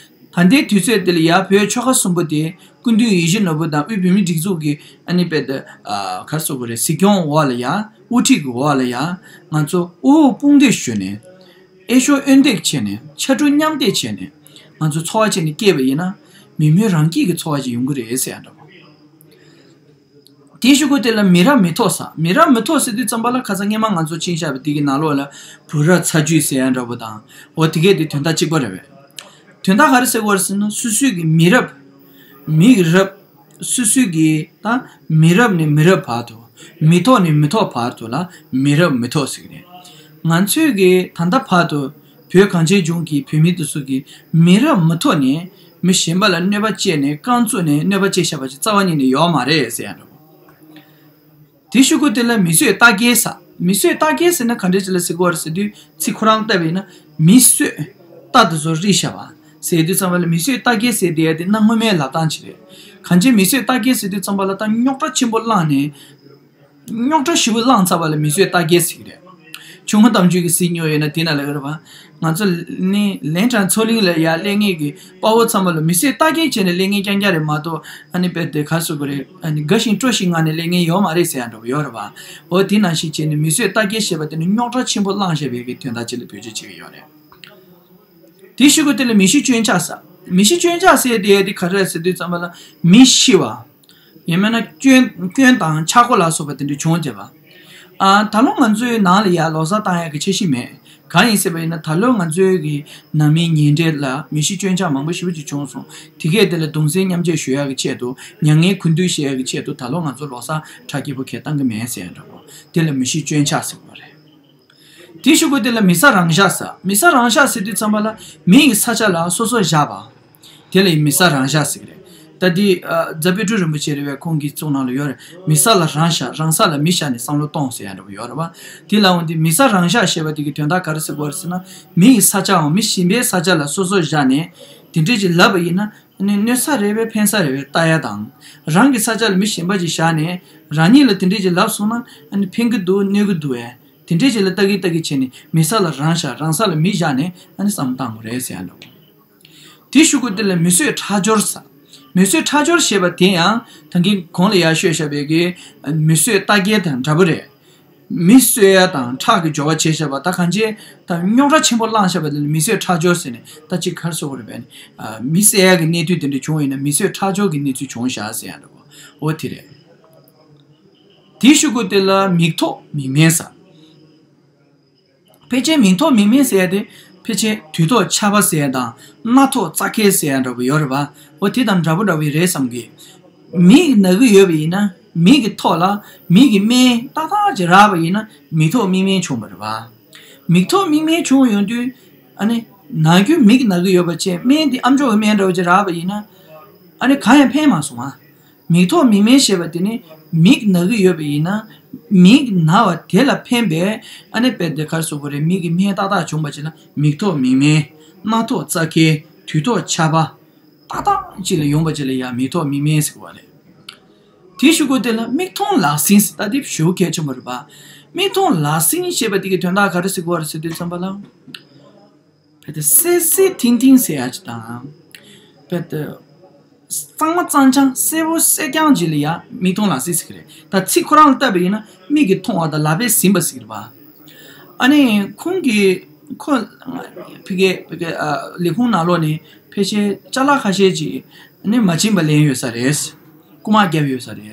ད་ལྟའི་དུས་ཚོད་འདི་ལ་ཡ་བོད་ཆོལ་ཁ་གསུམ་པོ་དེ་སྐུ་མདུན་ཡིད་བཞིན་ནོར་བུ་དང་དབུས་བོད་མིའི་སྒྲིག་འཛུགས་ཀྱི་ཨ་ནི་དཔེ་དེ་ཨ་ག་རེ་ཟེར་དགོས་རེད། གཟིགས་སྐྱོང་འོག་ལ་ཡ། དབུ་ཁྲིད་ཀྱི་འོག་ལ་ཡ། ང་ཚོ་དབུ་འོག་དཔུང་འདེགས་ཞུས་ནས། འོས་ཤོག་འོས་འདེགས་བྱས་ནས། ཕྱར་གྲུ་མཉམ་འདེགས་བྱས་ནས། ང་ཚོ་འཚོ་བ་བྱས་ནས་སྐྱེས་པ་ཡིན་ན། མི་སྨོན་རང་སྐྱིད་ཀྱི་འཚོ་བ་ཞིག་ཡོང་གི་རེད་ཟེར་ཡ་འདྲ་བོ། དེའི་གཞུག་གུ་དེ་ལ་མི་རབས་མི་ཐོག་ཟེར། མི་རབས་མི་ཐོག་ཟེར་དུས་ཙམ་པ་ལ་ཁ་སང་སྔོན་མ་ང་ཚོ་ཕྱིན་བཞག་པ་དེ་གི་ནང་ལོགས་ལ་བུ་རབས་ཚ་རྒྱུད་ཟེར་ཡ་འདྲ་བོ་དང་། འོ་དེ་གས་དེ་དོན་དག་གཅིག་པ་རེད་པས། དོན་དག་ག་རེ་ཟེར་དགོས་རེད་ཟེར་ན། སོ་སོའི་གི་མི་རབས། མི་གི་རབས། སོ་སོའི་གི་ད་མི་རབས་ནས་མི་རབས་བར་དུ། མི་ཐོག་ནས་མི་ཐོག་བར་དུ་ལ་མི་རབས་མི་ཐོག་ཟེར་གི་རེད། ང་ཚོའི་གི་ད་ལྟ་བར་དུ་བོད་གངས་ཅན་ལྗོངས་ཀྱི་བོད་མི་དེ་ཚོ་གི་མི་རབས་མི་ཐོག་ནས་མི་གཞན་པ་ལ་གནོད་པ་སྐྱེལ་ནས། རྐང་བཙུགས་ནས་གནོད་པ་སྐྱེལ་བཞག་པ་ཞིག་རྩ་བ་ཉིད་ནས་ཡོད་མ་རེད་ཟེར་ཡ་འདྲ་བོ། དེའི་གཞུག་གུ་དེ་ལ་མི་གསོད་རྟ་འགེལ་ཟེར། མི་གསོད་རྟ་འགེལ་ཟེར་ན་ག་འདྲ་ཅིག་ལ་ཟེར་གྱི་ཡོད་རེད་ཟེར་དུས། ཚིག་ཁོ་རང་བལྟས་པ་ཡིན་ན་མི་གསོད་རྟ་དེ་ཚོ་རིག་བཞག་པ་ཟེར་དུས་ཙམ་པ་ལ། མི་གསོད་རྟ་འགེལ་ཟེར་བསྡད་ཡ་དེ་གནའ་སྔོན་མའི་ལབ་སྟངས་ཅིག་རེད། གང་ཅི་མི་གསོད་རྟ་འགེལ་ཟེར་དུས་ཙམ་པ་ལ་ད་རྙོག་དྲ་ཆེན་པོ་བསླངས་ནས། རྙོག་དྲ་ཞེ་པོ་བསླངས་ཚར་བ་ལ་མི་གསོད་རྟ་འགེལ་ཟེར་གྱི་རེད། ཆུང་ངུ་དམ་ཆོས་ཀྱི་གཟིགས་མྱོང་ཡོད་ན་དེ་ན་ལ་ཡོད་རེད་པ། ང་ཚོ་ནི་ལན་གྲངས་མཚོ་གླིང་ལ་ཡ་སླེབས་མཁན་གྱི་དཔའ་བོ་ཚང་མ་ལ་མི་གསོད་རྟ་འགེལ་བྱས་ནས་སླེབས་མཁན་རྐྱང་རྐྱང་རེད་མ་གཏོགས། ཨ་ནི་དཔེ་དེ་ག་རེ་ཟེར་དགོས་རེད། ཨ་ནི་དགའ་ཞིང་སྤྲོ་ཞིང་ངང་ནས་སླེབས་མཁན་ཡོད་མ་རེད་ཟེར་ཡ་འདྲ་བོ་ཡོད་རེད་པ། འོ་དེ་ནང་བཞིན་བྱས་ནས་མི་གསོད་རྟ་འགེལ་ཞེས་པ་དེ་ནི་རྙོག་དྲ་ཆེན་པོ་བསླངས་བཞག་པའི་གི་དོན་དག་ཅིག་ལ་བེད་སྤྱོད་བྱེད་ཀྱི་ཡོད་རེད། དེའི་གཞུག་གུ་དེ་ལ་མི་ཤི་སྐྱོན་ཆག་ཟེར། མི་ཤི་སྐྱོན་ཆག་ཟེར་དེ་དེ་ག་རེ་རེད་ཟེར་དུས་ཙམ་པ་ལ་མི་ཤི་བ། ཡང་མིན་ན་སྐྱོན་སྐྱོན་དང་ཆག་སྒོ་ལ་སོགས་པ་དེ་འདྲ་བྱུང་བསྡད་པ། ཨ་ད་ལོ་ང་ཚོའི་ནང་ལ་ཡ་ལོ་གསར་བཏང་ཡག་གི་འཆར་གཞི་མེད། གང་ཡིན་ཟེར་བ་ཡིན་ན། ད་ལོ་ང་ཚོའི་གི་ནང་མིའི་ཉེ་འབྲེལ་ལ་མི་ཤི་སྐྱོན་ཆག་མང་པོ་ཞེ་པོ་ཅིག་བྱུང་སོང་། དེ་གས་དེ་ལ་གདུང་སེམས་མཉམ་སྐྱེད་ཞུ་ཡག་གི་ཆེད་དུ། མྱ་ངན་གུས་འདུད་བྱེད་ཡག་གི་ཆེད་དུ། ད་ལོ་ང་ཚོ་ལོ་གསར་གྲ་རྒྱས་པོ་གས་བཏང་གི་མེད་ཟེར་ཡ་འདྲ་བོ། དེ་ལ་མི་ཤི་སྐྱོན་ཆག་ཟེར་བ་རེད། དེའི་གཞུག་གུ་དེ་ལ་མི་ས་རང་བཞག་ཟེར། མི་ས་རང་བཞག་ཟེར་དུས་ཙམ་པ་ལ་མི་ཡི་ས་ཆ་ལ་སོ་སོ་བཞག་པ། དེ་ལ་ཡི་མི་ས་རང་བཞག་ཟེར་གི་རེད། ད་འདི་ཨ་རྫ་དཔལ་སྤྲུལ་རིན་པོ་ཆེ་རེད་པས། ཁོང་གི་གཙུག་ནང་ལ་ཡོད་རེད། མི་ས་ལ་རང་བཞག་རང་ས་ལ་མི་བཞག་ནས་བསམ་བློ་གཏོང་ཟེར་ཡ་འདྲ་པོ་ཡོད་རེད་པ། དེ་ལའང་འདི་མི་ས་རང་བཞག་ཞེས་པ་དེ་གི་དོན་དག་ག་རེ་ཟེར་དགོས་རེད་ཟེར་ན། མི་ཡི་ས་ཆའམ་མི་གཞན་པའི་ས་ཆ་ལ་སོ་སོ་བཞག་ནས་དེ་འདྲས་ཅིག་ལབ་པ་ཡིན་ན། ཨ་ནི་གནོད་ས་རེད་པས་ཕན་ས་རེད་པས་ལྟ་ཡ་དང་། རང་གི་ས་ཆ་ལ་མི་གཞན་པ་ཅིག་བཞག་ནས་རང་ཉིད་ལ་དེ་འདྲས་ཅིག་ལབ་སོང་ན། ཨ་ནི་ཕན་གི་འདུག་གནོད་གི་འདུག་ཨེ། དེ་འདྲས་ཅིག་ལ་ལྟ་གི་ལྟ་གི་བྱས་ནས་མི་ས་ལ་རང་བཞག་རང་ས་ལ་མི་བཞག་ནས་ཨ་ནི་བསམ་བློ་བཏང་དགོས་རེད་ཟེར་ཡ་འདྲ་བོ། དེའི་གཞུག་གུ་དེ་ལ་མི་གསོད་ཁྲག་སྦྱོར་ཟེར། མི་གསོད་ཁྲག་སྦྱོར་ཞེས་པ་དེ་ཡང་ད་གིན་གོང་ལ་ཡར་ཤོད་བཞག་པའི་གི་མི་གསོད་རྟ་འགེལ་དང་འདྲ་པོ་རེད། མི་གསོད་ཡ་དང་ཁྲག་གི་སྦྱོར་བ་བྱས་བཞག་པ། ད་གང་ཅི་ད་རྙོག་དྲ་ཆེན་པོ་བསླངས་བཞག་པ་དེ་ལ་མི་གསོད་ཁྲག་སྦྱོར་ཟེར་ནས་ད་ཅིག་ག་རེ་ཟེར་དགོས་རེད་པས་ནི། མི་བསད་ཡ་གི་གནས་དུས་དེ་འདྲ་བྱུང་ཡིན་ན་མི་གསོད་ཁྲག་སྦྱོར་གྱི་གནས་ཚུལ་བྱུང་བཞག་ཟེར་ཡ་འདྲ་པོ། འོ་དེ་རེད། དེའི་གཞུག་གུ་དེ་ལ་མིག་ཐོགས་མིག་སྨན་ཟེར། ཕལ་ཆེར་མིག་ཐོགས་མིག་སྨན་ཟེར་ཡ་དེ་ཕལ་ཆེར་དུས་ཐོགས་ཆར་པ་ཟེར་ཡ་དང་སྣ་ཐོགས་རྩྭ་ཁལ་ཟེར་ཡ་འདྲ་པོ་ཡོད་རེད་པ། འོ་དེ་དང་འདྲ་པོ་འདྲ་པོ་རེད་བསམ་གི། མིག་ན་གི་ཡོད་པ་ཡིན་ན་མིག་གི་ཐོག་ལ་མིག་གི་སྨན་ཏག་ཏག་ཅིག་རག་པ་ཡིན་ན་མིག་ཐོགས་མིག་སྨན་བྱུང་བ་རེད་པ། མིག་ཐོགས་མིག་སྨན་བྱུང་ཡོང་དུས་ཨ་ནི་ན་རྒྱུ་མིག་ན་གི་ཡོད་པ་བྱས་སྨན་དེ་ཨ་མཆོག་གི་སྨན་འདྲ་པོ་ཅིག་རག་པ་ཡིན་ན་ཨ་ནི་གང་ཡང་ཕན་མ་སོང་ཨ། མིག་ཐོགས་མིག་སྨན་ཞེས་པ་དེ་ནི་མིག་ན་གི་ཡོད་པ་ཡིན་ན་མིག་ན་བ་དེ་ལ་ཕན་པའི་ཨ་ནི་དཔེ་དེ་ག་རེ་ཟེར་དགོས་རེད། མིག་གི་སྨན་ཏག་ཏག་བྱུང་བ་ཅིག་ལ་མིག་ཐོགས་མིག་སྨན། སྣ་ཐོགས་རྩྭ་ཁལ། དུས་ཐོགས་ཆར་པ། ཏག་ཏག་ཅིག་ལ་ཡོང་བ་ཅིག་ལ་ཡ་མིག་ཐོགས་མིག་སྨན་ཟེར་བ་རེད། དེའི་གཞུག་གུ་དེ་ལ་མིག་མཐོང་ལག་ཟིན་ཟེར། ད་དེ་ཞེ་པོ་གལ་ཆེན་པོ་རེད་པ། མིག་མཐོང་ལག་ཟིན་ཞེས་པ་དེ་གི་དོན་དག་ག་རེ་ཟེར་དགོས་རེད་ཟེར་དུས་ཙམ་པ་ལ། བེད་སེ་སེ་ཐིང་ཐིང་ཟེར་ཡ་ཅིག་དང་། བེད། གཙང་མ་གཙང་རྐྱང་སེར་པོ་སེར་རྐྱང་ཅིག་ལ་ཡ་མིག་མཐོང་ལག་ཟིན་ཟེར་གི་རེད། ད་ཚིག་ཁོ་རང་ལ་བལྟས་པ་ཡིན་ན་མིག་གིས་མཐོང་བ་དང་ལག་པས་ཟིན་པ་ཟེར་གི་རེད་པ། ཨ་ནི་ཁོང་གིས་ཁོ་ཕ་གི་ཕ་གི་ལས་ཁུངས་ནང་ལོགས་ནས་ཕལ་ཆེར་ཅ་ལག་ཁ་ཤས་ཅིག་ཨ་ནི་མ་བྱིན་པ་ལེན་ཡོད་ས་རེད། རྐུ་མ་བརྒྱབ་ཡོད་ས་རེད།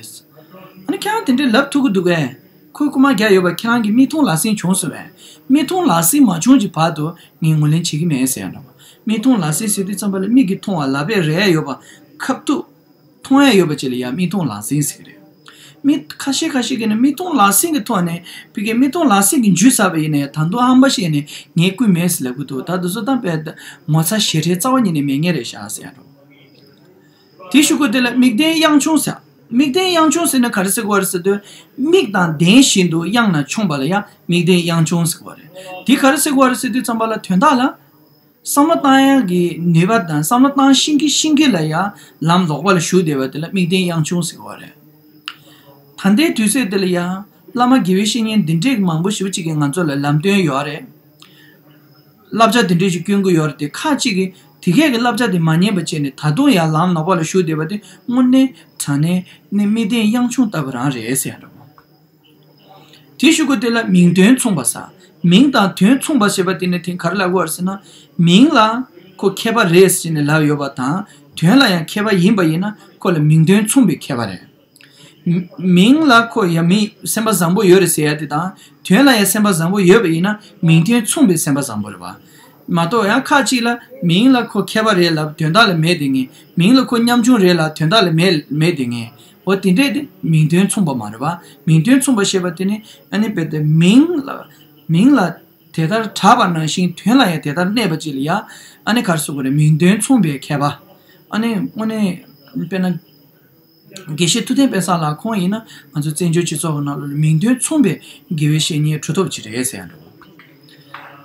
ཨ་ནི་ཁྱེད་རང་དེ་འདྲའི་ལབ་ཐུབ་ཀྱི་འདུག་གས། ཁོས་རྐུ་མ་བརྒྱབ་ཡོད་པ་ཁྱེད་རང་གི་མིག་མཐོང་ལག་ཟིན་བྱུང་སོང་བས། མིག་མཐོང་ལག་ཟིན་མ་བྱུང་གི་བར་དུ་ངས་ངོས་ལེན་བྱེད་ཀྱི་མེད་ཟེར་ཡ་འདྲ་བ། མིག་མཐོང་ལག་ཟིན་ཟེར་དུས་ཙམ་པ་ལ་མིག་གིས་མཐོང་བ་ལག་པས་རེག་ཡ་ཡོད་པ་ཁ་ཐུག་མཐོང་ཡ་ཡོད་པ་ཅིག་ལ་ཡ་མིག་མཐོང་ལག་ཟིན་ཟེར་གི་རེད། མི་ཁ་ཤས་ཁ་ཤས་ཀྱིས་ནི་མིག་མཐོང་ལག་ཟིན་གྱི་ཐོག་ནས་ཕ་གི་མིག་མཐོང་ལག་ཟིན་གྱི་འཇུས་ཚར་བ་ཡིན་ནའི་ད་དུང་ཧམ་པ་བཤད་ནས་ངས་རྐུས་མེད་ཟེར་ལབ་ཀྱི་འདུག་ད་དེ་ཚོ་ད་དཔེ་ངོ་ཚ་ཞེ་ཁྲེལ་རྩ་བ་ཉིད་ནས་མེད་ངེས་རེད་ཤག་ཟེར་ཡ་འདྲ་བ། དེའི་གཞུག་གུ་དེ་ལ་མིག་ལྡན་གཡང་ཆུང་ཟེར། མིག་ལྡན་གཡང་ཆུང་ཟེར་ན་ག་རེ་ཟེར་དགོས་རེད་ཟེར་དུས། མིག་དང་ལྡན་བཞིན་དུ་གཡང་ན་མཆོངས་པ་ལ་ཡང་མིག་ལྡན་གཡང་ཆུང་ཟེར་དགོས་རེད། དེ་ག་རེ་ཟེར་དགོས་རེད་ཟེར་དུས་ཙམ་པ་ལ་དོན་དག་ལ། བསམ་བློ་བཏང་ཡག་གི་ནུས་པ་དང་བསམ་བློ་བཏང་ཤེས་ཀྱི་ཤེས་ཀྱི་ལ་ཡང་ལམ་ལོག་པ་ལ་ཞུགས་བསྡད་པ་དེ་ལ་མིག་ལྡན་གཡང་ཆུང་ཟེར་དགོས་རེད། ད་ལྟའི་དུས་ཚོད་འདི་ལ་ཡང་བླ་མ་དགེ་བའི་བཤེས་གཉེན་འདི་འདྲས་མང་པོ་ཞེ་པོ་ཅིག་གིས་ང་ཚོ་ལ་ལམ་སྟོན་ཡོད་རེད། བསླབ་བྱ་དེ་འདྲས་ཞིག་སྐྱོན་གྱི་ཡོད་རེད་དེ་ཁག་ཅིག་གིས་དེ་གས་ཀྱི་བསླབ་བྱ་དེ་མ་ཉན་པ་བྱས་ནས་ད་དུང་ཡང་ལམ་ནག་པ་ལ་ཞུགས་བསྡད་པ་དེ་དངོས་གནས་དྲང་གནས་ནི་མིག་ལྡན་གཡང་ཆུང་ལྟ་བུ་རང་རེད་ཟེར་ཡ་འདྲ་བོ། དེའི་གཞུག་གུ་དེ་ལ་མིང་དོན་མཚུངས་པ་ཟེར། མིང་དང་དོན་མཚུངས་པ་ཞེས་པ་དེ་ནི་དེ་ག་རེ་ལབ་དགོས་རེད་ཟེར་ན། མིང་ལ་ཁོ་མཁས་པ་རེད་ཟེར་ནས་ལབ་ཡོད་པ་དང་དོན་ལ་ཡང་མཁས་པ་ཡིན་པ་ཡིན་ན་ཁོ་ལ་མིང་དོན་མཚུངས་པའི་མཁས་པ་རེད། མིང་ལ་ཁོ་ཡ་མི་སེམས་པ་བཟང་པོ་ཡོད་རེད་ཟེར་ཡ་དེ་དང་དོན་ལ་ཡང་སེམས་པ་བཟང་པོ་ཡོད་པ་ཡིན་ན་མིང་དོན་མཚུངས་པའི་སེམས་པ་བཟང་པོ་རེད་བ། མ་གཏོགས་ཡང་ཁ་ཅིག་ལ་མིང་ལ་ཁོ་མཁས་པ་རེད་ལབ་དོན་དག་ལ་མེད་དེ་ངེས། མིང་ལ་ཁོ་ཉམ་ཆུང་རེད་ལབ་དོན་དག་ལ་མེད་མེད་དེ་ངེས། འོ་དེ་འདྲས་དེ་མིང་དོན་མཚུངས་པ་མ་རེད་བ། མིང་དོན་མཚུངས་པ་ཞེས་པ་དེ་ནི་ཨ་ནི་དཔེ་དེ་མིང་ལ་མིང་ལ་དེ་ལྟར་གྲགས་པ་ནང་བཞིན་དོན་ལ་ཡང་དེ་ལྟར་གནས་པ་ཅིག་ལ་ཡ་ཨ་ནི་ག་རེ་ཟེར་དགོས་རེད། མིང་དོན་མཚུངས་པའི་མཁས་པ། ཨ་ནི་དངོས་གནས་དཔེར་ན། དགེ་བཤེས་ཐུབ་བསྟན་དཔལ་བཟང་ལགས་ཁོང་ཡིན་ན་ང་ཚོ་བཙན་བྱོལ་སྤྱི་ཚོགས་ཀྱི་ནང་ལོགས་ལ་མིང་དོན་མཚུངས་པའི་དགེ་བའི་བཤེས་གཉེན་གྲུབ་ཐོབ་ཅིག་རེད་ཟེར་ཡ་འདྲ་བོ།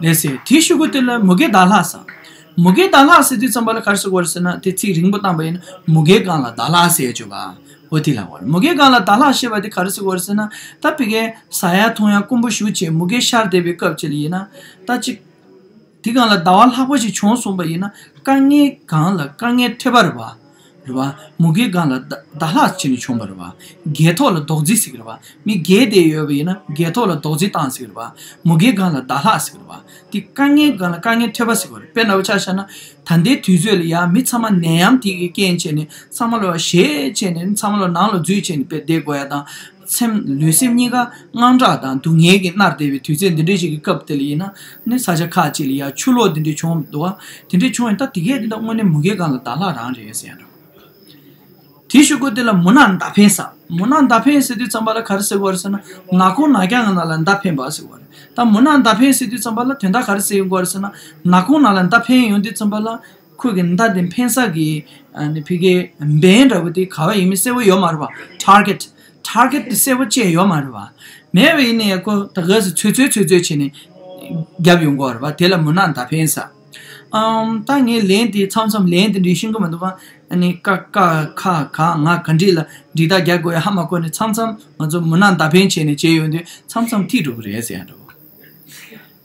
ལགས་སེ། དེའི་གཞུག་གུ་དེ་ལ་མུ་གེ་ཟླ་ལྷག་ཟེར། མུ་གེ་ཟླ་ལྷག་ཟེར་དུས་ཙམ་པ་ལ་ག་རེ་ཟེར་དགོས་རེད་ཟེར་ན་དེ་ཚིག་རིང་པོ་བཏང་པ་ཡིན་ན་མུ་གེའི་སྒང་ལ་ཟླ་ལྷག་ཟེར་བརྗོད་པ། འོ་དེ་ལ་འོ་རེད། མུ་གེའི་སྒང་ལ་ཟླ་ལྷག་ཞེས་པ་དེ་ག་རེ་ཟེར་དགོས་རེད་ཟེར་ན་ད་ཕ་གིའི་ཟ་ཡ་འཐུང་ཡ་དཀོན་པོ་ཞེ་པོ་བྱས་མུ་གེ་ཤར་བསྡད་པའི་སྐབས་ཅིག་ལ་ཡིན་ན་ད་ཅིག་དེ་སྒང་ལ་ཟླ་བ་ལྷག་པ་ཞིག་བྱུང་སོང་པ་ཡིན་ན་དཀའ་ངལ་སྒང་ལ་དཀའ་ངལ་ཐེབས་པ་རེད་བ། རེད་བ། མུ་གེའི་སྒང་ལ་ཟླ་ཟླ་ལྷག་བྱས་ནས་བྱུང་བ་རེད་བ། རྒས་ཐོག་ལ་རྡོག་རྫིས་ཟེར་གི་རེད་བ། མི་རྒས་བསྡད་ཡོད་པ་ཡིན་ན་རྒས་ཐོག་ལ་རྡོག་རྫིས་བཏང་ཟེར་གི་རེད་བ། མུ་གེའི་སྒང་ལ་ཟླ་ལྷག་ཟེར་གི་རེད་བ། དེ་དཀའ་ངལ་སྒང་ལ་དཀའ་ངལ་ཐེབས་པ་ཟེར་གི་རེད། དཔེར་ན་འུ་ཆ་བཞག་ན་ད་ལྟའི་དུས་ཚོད་ལ་ཡང་མི་ཚང་མ་ནད་ཡམས་དེ་གི་རྐྱེན་བྱས་ནས་ཚང་མ་ལོ་ཞེད་བྱས་ནས་ཚང་མ་ལོ་ནང་ལ་འཛུལ་བྱས་ནས་དཔེ་བསྡད་དགོས་ཡ་དང་། སེམས་ལུས་སེམས་གཉིས་ཀ་དངངས་སྐྲག་དང་སྡུག་བསྔལ་གྱིས་མནར་བསྡད་པའི་དུས་ཚོད་འདི་འདྲའི་ཞིག་གི་སྐབས་དེ་ལ་ཡིན་ན་ནི་ས་ཆ་ཁག་ཅིག་ལ་ཡ་ཆུ་ལོག་འདི་འདྲའི་བྱུང་འདུག་བ། དེ་འདྲའི་བྱུང་ཡིན་ད་དེ་གས་འདི་ད་དངོས་གནས་མུ་གེའི་སྒང་ལ་ཟླ་ལྷག་རང་རེད་ཟེར་ཡ་འདྲ། དེའི་གཞུག་གུ་དེ་ལ་མུན་ནག་མདའ་འཕེན་ཟེར། མུན་ནག་མདའ་འཕེན་ཟེར་དུས་ཙམ་པ་ལ་ག་རེ་ཟེར་དགོས་རེད་ཟེར་ན་ནག་ཁུང་ནག་རྐྱང་གི་ནང་ལ་མདའ་འཕེན་པ་ཟེར་དགོས་རེད། ད་མུན་ནག་མདའ་འཕེན་ཟེར་དུས་ཙམ་པ་ལ་དོན་དག་ག་རེ་ཟེར་དགོས་རེད་ཟེར་ན་ནག་ཁུང་ནང་ལ་མདའ་འཕེན་ཡོང་དུས་ཙམ་པ་ལ། ཁོས་ཀྱི་མདའ་དེ་འཕེན་ས་གི་ཨ་ནི་ཕ་གིའི་འབེན་འདྲ་བོ་དེ་ག་བ་ཡིན་མིན་གསལ་པོ་ཡོད་མ་རེད་བ། ཊར་གེ་ཊི། ཊར་གེ་ཊི་དེ་གསལ་པོ་བཅད་ཡོད་མ་རེད་བ། མེད་པ་ཡིན་ནའི་ཁོ་ད་ག་སེ་ཚོད་ཚོད་ཚོད་ཚོད་བྱས་ནས་བརྒྱབ་ཡོང་གི་རེད་བ། དེ་ལ་མུན་ནག་མདའ་འཕེན་ཟེར། ཨམ། ད་ངས་ལན་དེ་མཚམས་མཚམས་ལན་དེ་འདྲ་ཤེས་ཀྱི་མི་འདུག་བ། ཨ་ནི་ཀ་ཀ་ཁ་ག་ང་ག་འདྲས་ལ་འབྲི་རྟགས་རྒྱག་དགོས་ཡ་ཧ་མ་གོ་ནས་མཚམས་མཚམས་ང་ཚོ་མུན་ནག་མདའ་འཕེན་བྱས་ནས་བྱས་ཡོང་དུས་མཚམས་མཚམས་ཐིག་འགྲོ་གི་རེད་ཟེར་ཡ་འདྲ་བོ།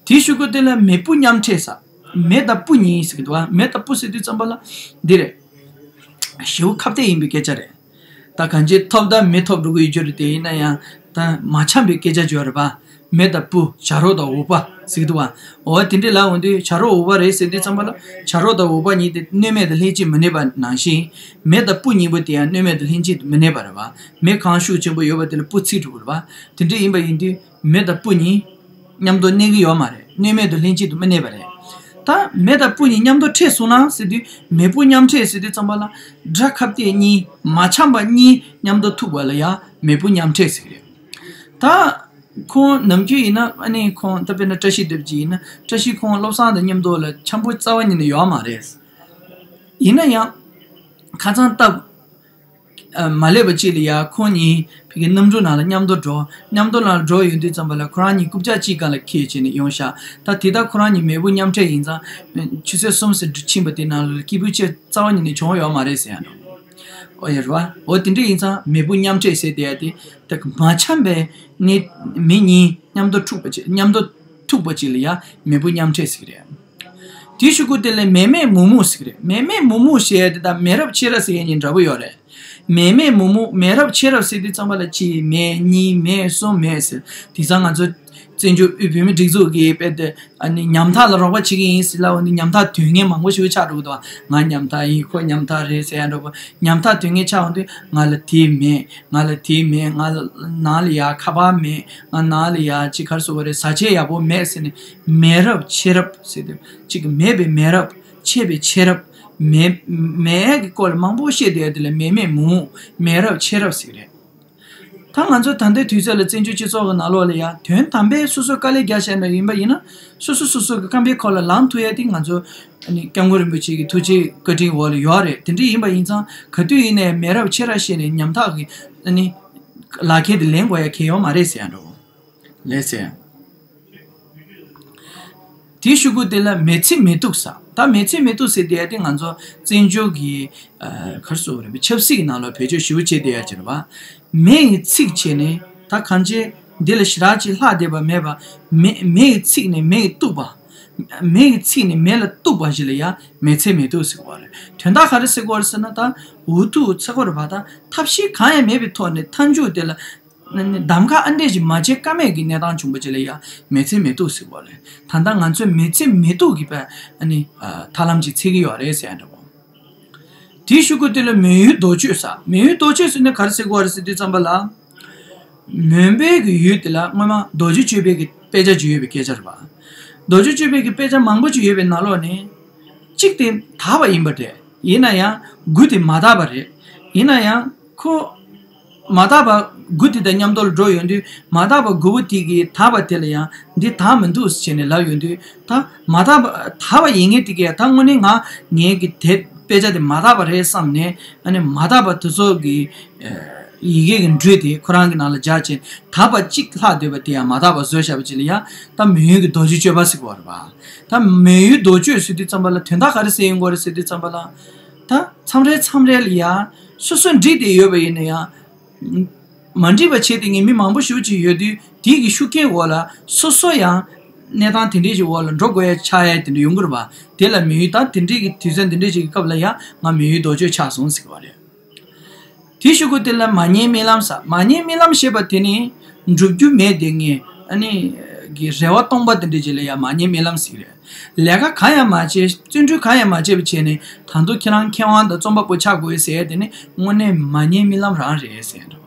དེའི་གཞུག་གུ་དེ་ལ་མེ་སྤུ་མཉམ་འཕྲད་ཟེར། མེ་དང་སྤུ་གཉིས་ཟེར་གི་འདུག་བ། མེ་དང་སྤུ་ཟེར་དུས་ཙམ་པ་ལ་འདི་རེད། ཞེ་པོ་ཁ་གཏད་ཡིན་པའི་སྐད་ཆ་རེད། ད་གང་ཅི་ཐོབ་ད་མི་ཐོབ་འགྲོ་གི་ཡོད་རྒྱུ་རེད་དེ་ཡིན་ན་ཡང་ད་མ་འཆམ་པའི་སྐད་ཆ་བརྗོད་རེད་པ། མེ་དང་སྤུ་བྱ་རོག་དང་འུག་པ་ཟེར་གི་འདུག་བ། འོ་དེ་འདྲའི་ལབ་འོང་དུས་བྱ་རོག་འུག་པ་རེད་ཟེར་དུས་ཙམ་པ་ལ་བྱ་རོག་དང་འུག་པ་གཉིས་དེ་སྣོད་མེད་དང་ལྷན་ཅིག་མི་གནས་པ་ནང་བཞིན། མེ་དང་སྤུ་གཉིས་པོ་དེ་ཡང་སྣོད་མེད་དང་ལྷན་ཅིག་ཏུ་མི་གནས་པ་རེད་བ། མེ་གང་ཤུགས་ཆེན་པོ་ཡོད་པ་དེ་ལ་སྤུ་ཚིག་འགྲོ་གི་རེད་བ། དེ་འདྲ་ཡིན་པ་ཡིན་དུས་མེ་དང་སྤུ་གཉིས་མཉམ་དུ་གནས་ཀྱི་ཡོད་མ་རེད། སྣོད་མེད་དང་ལྷན་ཅིག་ཏུ་མི་གནས་པ་རེད། ད་མེ་དང་སྤུ་གཉིས་མཉམ་དུ་འཕྲད་སོང་ན་ཟེར་དུས་མེ་སྤུ་མཉམ་འཕྲད་ཟེར་དུས་ཙམ་པ་ལ་སྒྲ་ཁ་གཏད་གཉིས་མ་འཆམ་པ་གཉིས་མཉམ་དུ་ཐུག་པ་ལ་ཡང་མེ་སྤུ་མཉམ་འཕྲད་ཟེར་གི་རེད། ད་ཁོང་ནམ་རྒྱུན་ཡིན་ན་ཨ་ནི་ཁོང་ད་དཔེར་ན་བཀྲ་ཤིས་སྒྲུབ་ཀྱི་ཡིན་ན་བཀྲ་ཤིས་ཁོང་བློ་བཟང་དང་མཉམ་དུ་ལ་འཆམ་པོ་རྩ་བ་ཉིད་ནས་ཡོད་མ་རེད། ཡིན་ན་ཡང་ཁ་སང་སྟབས་མ་ལེགས་པ་ཅིག་ལ་ཡ་ཁོང་གཉིས་ཕ་གི་གནམ་གྲུ་ནང་ལ་མཉམ་དུ་འགྲོ། མཉམ་དུ་ནང་ལ་འགྲོ་ཡོང་དུས་ཙམ་པ་ལ་ཁོ་རང་གཉིས་རྐུབ་བཀྱག་གཅིག་སྒང་ལ་འཁྱེར་བྱས་ནས་ཡོང་ཤག་ད་དེ་ལྟར་ཁོ་རང་གཉིས་མེ་སྤུ་མཉམ་འཕྲད་ཡིན་ཙང་ཆུ་ཚོད་གསུམ་ཙམ་ཕྱིན་པ་དེ་ནང་ལ་སྐྱིད་པོ་ཅིག་རྩ་བ་ཉིད་ནས་བྱུང་ཡོད་མ་རེད་ཟེར་ཡ་འགྲོ། ཨོ་ཡ་རེད་བ། འོ་དེ་འདྲ་ཡིན་ཙང་མེ་སྤུ་མཉམ་འཕྲད་ཟེར་བསྡད་ཡ་དེ་ད་མ་འཆམ་པའི་གནས་མི་གཉིས་མཉམ་དུ་འཁྲུག་པ་ཅིག་མཉམ་དུ་ཐུག་པ་ཅིག་ལ་ཡ་མེ་སྤུ་མཉམ་འཕྲད་ཟེར་གི་རེད། དེའི་གཞུག་གུ་དེ་ལ་མེ་མེད་མུག་མུག་ཟེར་གི་རེད། མེ་མེད་མུག་མུག་ཞེས་ཡ་དེ་དང་མེ་རབ་མཆེད་རབ་ཟེར་ཡ་གཉིས་འདྲ་པོ་ཡོད་རེད། མེ་མེད་མུག་མུག་མེ་རབ་མཆེད་རབ་ཟེར་དུས་ཙམ་པ་ལ་གཅིག་མེད་གཉིས་མེད་གསུམ་མེད་ཟེར། དེང་སང་ང་ཚོ་བཙན་བྱོལ་དབུས་བོད་མིའི་སྒྲིག་འཛུགས་ཀྱི་དཔེ་དེ་ཨ་ནི་ཉམ་ཐག་ལ་རོགས་པ་བྱེད་ཀྱི་ཡིན་ཟེར་ལབ་འོང་དུས་ཉམ་ཐག་དོན་ངན་མང་པོ་ཞིག་ཆགས་འགྲོ་གི་འདུག་ང་ཉམ་ཐག་ཡིན་ཁོ་ཉམ་ཐག་རེད་ཟེར་ཡ་འདྲ་པོ་ཉམ་ཐག་དོན་ངན་ཆགས་འོང་དུས་ང་ལ་དེ་མེད། ང་ལ་དེ་མེད། ང་ལ་ནང་ལ་ཡ་ཁ་པར་མེད། ང་ནང་ལ་ཡ་ཅིག་ག་རེ་ཟེར་དགོས་རེད། བཟའ་ཆས་ཡག་པོ་མེད་ཟེར་ནས་མེ་རབ་མཆེད་རབ་ཟེར་དུས་ཅིག་མེད་པའི་མེ་རབ་མཆེད་པའི་མཆེད་རབ། མེ་མེད་ཀྱི་སྐོར་ལ་མང་པོ་བཤད་བསྡད་ཡ་དེ་ལ་མེ་མེད་མུག་མེ་རབ་མཆེད་རབ་ཟེར་གི་རེད། ད་ང་ཚོ་ད་ལྟའི་དུས་ཚོད་ལ་བཙན་བྱོལ་སྤྱི་ཚོགས་ཀྱི་ནང་ལོགས་ལ་ཡ་དོན་དམ་པའི་སོ་སོ་དཀའ་ལས་རྒྱག་བྱས་ནས་ཡིན་པ་ཡིན་ན་སོ་སོ་སོ་སོ་གི་རྐང་པའི་འཁོར་ལ་ལངས་ཐུབ་ཡ་དེ་ང་ཚོ་ཨ་ནི་སྐྱབས་མགོན་རིན་པོ་ཆེ་གི་ཐུགས་རྗེ་བཀའ་དྲིན་འོག་ལ་ཡོད་རེད། དེ་འདྲ་ཡིན་པ་ཡིན་ཙང་ག་དུས་ཡིན་ནའི་མེ་རབ་མཆེད་རབ་བཤད་ནས་ཉམ་ཐག་གི་ཨ་ནི་ལག་ཁྱེར་དེ་ལེན་དགོས་ཡ་གལ་ཡོད་མ་རེད་ཟེར་ཡ་འགྲོ། ལགས་སེ། དེའི་གཞུག་གུ་དེ་ལ་མེ་ཚེ་མེ་ཏོག་ཟེར། ད་མེ་ཚེ་མེ་ཏོག་ཟེར་དེ་ཡ་དེ་ང་ཚོ་བཙན་བྱོལ་གྱི་ཨ་ག་རེ་ཟེར་དགོས་རེད། ཆབ་སྲིད་ཀྱི་ནང་ལ་བེད་སྤྱོད་ཞེ་པོ་བྱེད་བསྡད་ཡ་ཅིག་རེད་པ། མེ་ཡི་ཚིག་བྱས་ནས་ད་གང་ཅི་འདི་ལ་ཞེ་དྲག་ཅིག་ལྷག་བསྡད་པ་མེད་པ། མེ་མེ་ཡི་ཚིག་ནས་མེ་ཡི་གཏུགས་པ། མེ་ཡི་ཚིག་ནས་མེ་ལ་གཏུགས་པ་ཞིག་ལ་ཡ་མེ་ཚེ་མེ་ཏོག་ཟེར་གི་རེད། དོན་དག་ག་རེ་ཟེར་གི་རེད་ཟེར་ན་ད་འུ་ཐུག་ཚེ་འཁོར་བ་ད་ཐབས་ཤེས་གང་ཡང་མེད་པའི་ཐོག་ནས་མཐའ་མཇུག་དེ་ལ། གདམ་ག་ཨ་འདྲས་ཅིག་མ་བྱེད་ཀ་མེད་ཀྱི་གནས་སྟངས་བྱུང་པ་ཅིག་ལ་ཡ་མེ་ཚེ་མེ་ཏོག་ཟེར་བ་རེད། ད་ལྟ་ང་ཚོས་མེ་ཚེ་མེ་ཏོག་གི་པ་ཨ་ནི་ཐབས་ལམ་ཅིག་འཚོལ་གྱི་ཡོད་རེད་ཟེར་ཡ་འདྲ་བོ། དེའི་གཞུག་གུ་དེ་ལ་མོན་ཡུལ་རྡོ་གཅོད་ཟེར། མོན་ཡུལ་རྡོ་གཅོད་ཟེར་ན་ག་རེ་ཟེར་གི་རེད་ཟེར་དུས་ཙམ་པ་ལ། མོན་པའི་གི་ཡུལ་དེ་ལ་སྔོན་མ་རྡོ་རྗེ་གཅོད་པའི་གི་དཔེ་ཆ་ཅིག་ཡོད་པའི་སྐད་ཆ་རེད་པ། རྡོ་རྗེ་གཅོད་པའི་གི་དཔེ་ཆ་མང་པོ་ཅིག་ཡོད་པའི་ནང་ལོགས་ནས། གཅིག་དེ་དག་པ་ཡིན་པ་རེད། ཡིན་ན་ཡང་དགུ་དེ་མ་དག་པ་རེད། ཡིན་ན་ཡང་ཁོ། མ་དག་པ་དགུ་དེ་དང་མཉམ་དུ་འགྲོ་ཡོང་དུས་མ་དག་པ་དགུ་པོ་དེ་གིས་དག་པ་དེ་ལ་ཡང་འདི་དག་མི་འདུག་ཟེར་ནས་ལབ་ཡོང་དུས་ད་མ་དག་པ་དག་པ་ཡིན་ངེས་དེ་གས་ད་དངོས་གནས་ང་ངས་ཀྱི་དེ་དཔེ་ཆ་དེ་མ་དག་པ་རེད་བསམ་ནས་ཨ་ནི་མ་དག་པ་དེ་ཚོ་གི་ཡི་གེ་གི་འགྲོས་དེ་ཁོ་རང་གི་ནང་ལ་སྦྱར་བྱས་དག་པ་གཅིག་ལྷག་སྡོད་པ་དེ་ཡང་མ་དག་པ་བཟོས་བཞག་པ་ཅིག་ལ་ཡང་ད་མོན་ཡུལ་གྱི་རྡོ་རྗེ་གཅོད་པ་ཟེར་གི་རེད་པ། ད་མོན་ཡུལ་རྡོ་གཅོད་ཟེར་དུས་ཙམ་པ་ལ་དོན་དག་ག་རེ་ཟེར་ཡོང་གི་རེད་ཟེར་དུས་ཙམ་པ་ལ། ད་མཚམས་རེ་མཚམས་རེ་ལ་ཡང་སོ་སོ་འགྲིག་བསྡད་ཡོད་པ་ཡིན་ན་ཡང་། མ་འགྲིག་པ་བྱས་ཏེ་ངས་མི་མང་པོ་ཞིག་ཅིག་ཡོད་དུས་དེའི་གི་ཤུགས་རྐྱེན་འོག་ལ་སོ་སོ་ཡང་གནས་སྟངས་དེ་འདྲས་ཞིག་འོག་ལ་འགྲོ་དགོས་ཡ་ཆགས་ཡ་དེ་འདྲ་ཡོང་གི་རེད་པ། དེ་ལ་མོན་ཡུལ་ད་དེ་འདྲས་ཀྱི་དུས་ཚོད་འདི་འདྲས་ཞིག་གི་སྐབས་ལ་ཡང་ང་མོན་ཡུལ་རྡོ་གཅོད་ཆགས་སོང་ཟེར་གི་རེད། དེའི་གཞུག་གུ་དེ་ལ་མ་རྙེད་རྨི་ལམ་ཟེར། མ་རྙེད་རྨི་ལམ་ཞེས་པ་དེ་ནི་འགྲུབ་རྒྱུ་མེད་དེ་ངས་ཨ་ནི་གི་རེ་བ་སྟོང་པ་དེ་འདྲས་ཅིག་ལ་ཡང་མ་རྙེད་རྨི་ལམ་ཟེར་གི་རེད། ལས་ཀ་གང་ཡང་མ་བྱས། བརྩོན་འགྲུས་གང་ཡང་མ་བྱས་པ་བྱས་ནས་ད་དུང་ཁྱེད་རང་མཁས་དབང་དང་རྩོམ་པ་པོ་ཆགས་དགོས་ཟེར་ཡ་དེ་ནི་དངོས་གནས་མ་རྙེད་རྨི་ལམ་རང་རེད་ཟེར་འདུག་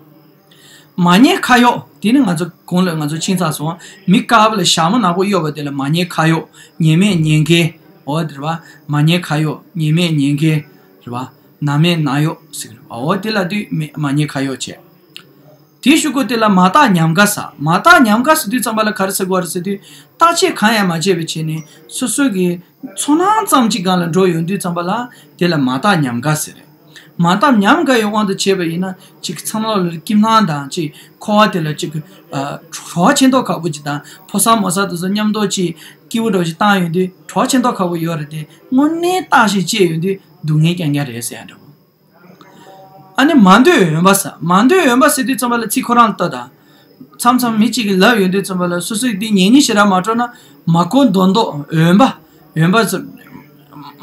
མ་རྙེད་ཁ་གཡོག་དེ་ནི་ང་ཚོ་གོང་ལ་ང་ཚོ་ཕྱིན་ཚར་སོང་། མི་དཀར་པོ་ལ་ཞྭ་མོ་ནག་པོ་གཡོགས་པ་དེ་ལ་མ་རྙེད་ཁ་གཡོག་ཉེས་མེད་ཉེས་འགེལ། འོ་དེ་རེད་པ། མ་རྙེད་ཁ་གཡོག་ཉེས་མེད་ཉེས་འགེལ་རེད་པ། ནག་མེད་ནག་གཡོག་ཟེར་གི་རེད་པ། འོ་དེ་ལ་དུས་མེད་མ་རྙེད་ཁ་གཡོག་བྱས། དེའི་གཞུག་གུ་དེ་ལ་མ་བརྟགས་ཉམས་དགའ་ཟེར། མ་བརྟགས་ཉམས་དགའ་ཟེར་དུས་ཙམ་པ་ལ་ག་རེ་ཟེར་དགོས་རེད་ཟེར་དུས་བརྟག་དཔྱད་གང་ཡང་མ་བྱས་པའི་ཆ་ནས་སོ་སོ་གི་ཚོར་སྣང་ཙམ་གཅིག་སྒང་ལ་འགྲོ་ཡོང་དུས་ཙམ་པ་ལ་དེ་ལ་མ་བརྟགས་ཉམས་དགའ་ཟེར་རེད། མ་བརྟགས་ཉམས་དགའ་ཡི་དབང་དུ་བྱས་པ་ཡིན་ན་ཅིག་མཚམས་ལོག་ལ་སྐྱིད་སྣང་དང་ཅིག་འཁོར་བ་དེ་ལ་ཅིག་ཨ་བྲོ་བ་ཆེ་མདོག་ཁ་པོ་ཅིག་དང་ཕོ་གསར་མོ་གསར་དེ་ཚོ་མཉམ་དུ་ཅིག་སྐྱིད་པོ་འདྲ་ཅིག་བཏང་ཡོང་དུས་བྲོ་བ་ཆེ་མདོག་ཁ་པོ་ཡོད་རེད་དེ་དངོས་གནས་བརྟག་ཞིབ་བྱས་ཡོང་དུས་སྡུག་བསྔལ་རྐྱང་རྐྱང་རེད་ཟེར་ཡ་འདྲ་བོ། ཨ་ནི་མ་འདོད་འོན་པ་ཟེར། མ་འདོད་འོན་པ་ཟེར་དུས་ཙམ་པ་ལ་ཚིག་ཁོ་རང་ལ་ལྟོས་དང་། མཚམས་མཚམས་མི་གཅིག་གིས་ལབ་ཡོང་དུས་ཙམ་པ་ལ་སོ་སོས་འདི་ཉན་སྙིང་ཞེ་དྲག་མ་སྤྲོ་ན་མ་གོ་མདོག་མདོག་འོན་པ། འོན་པ་ཟེར།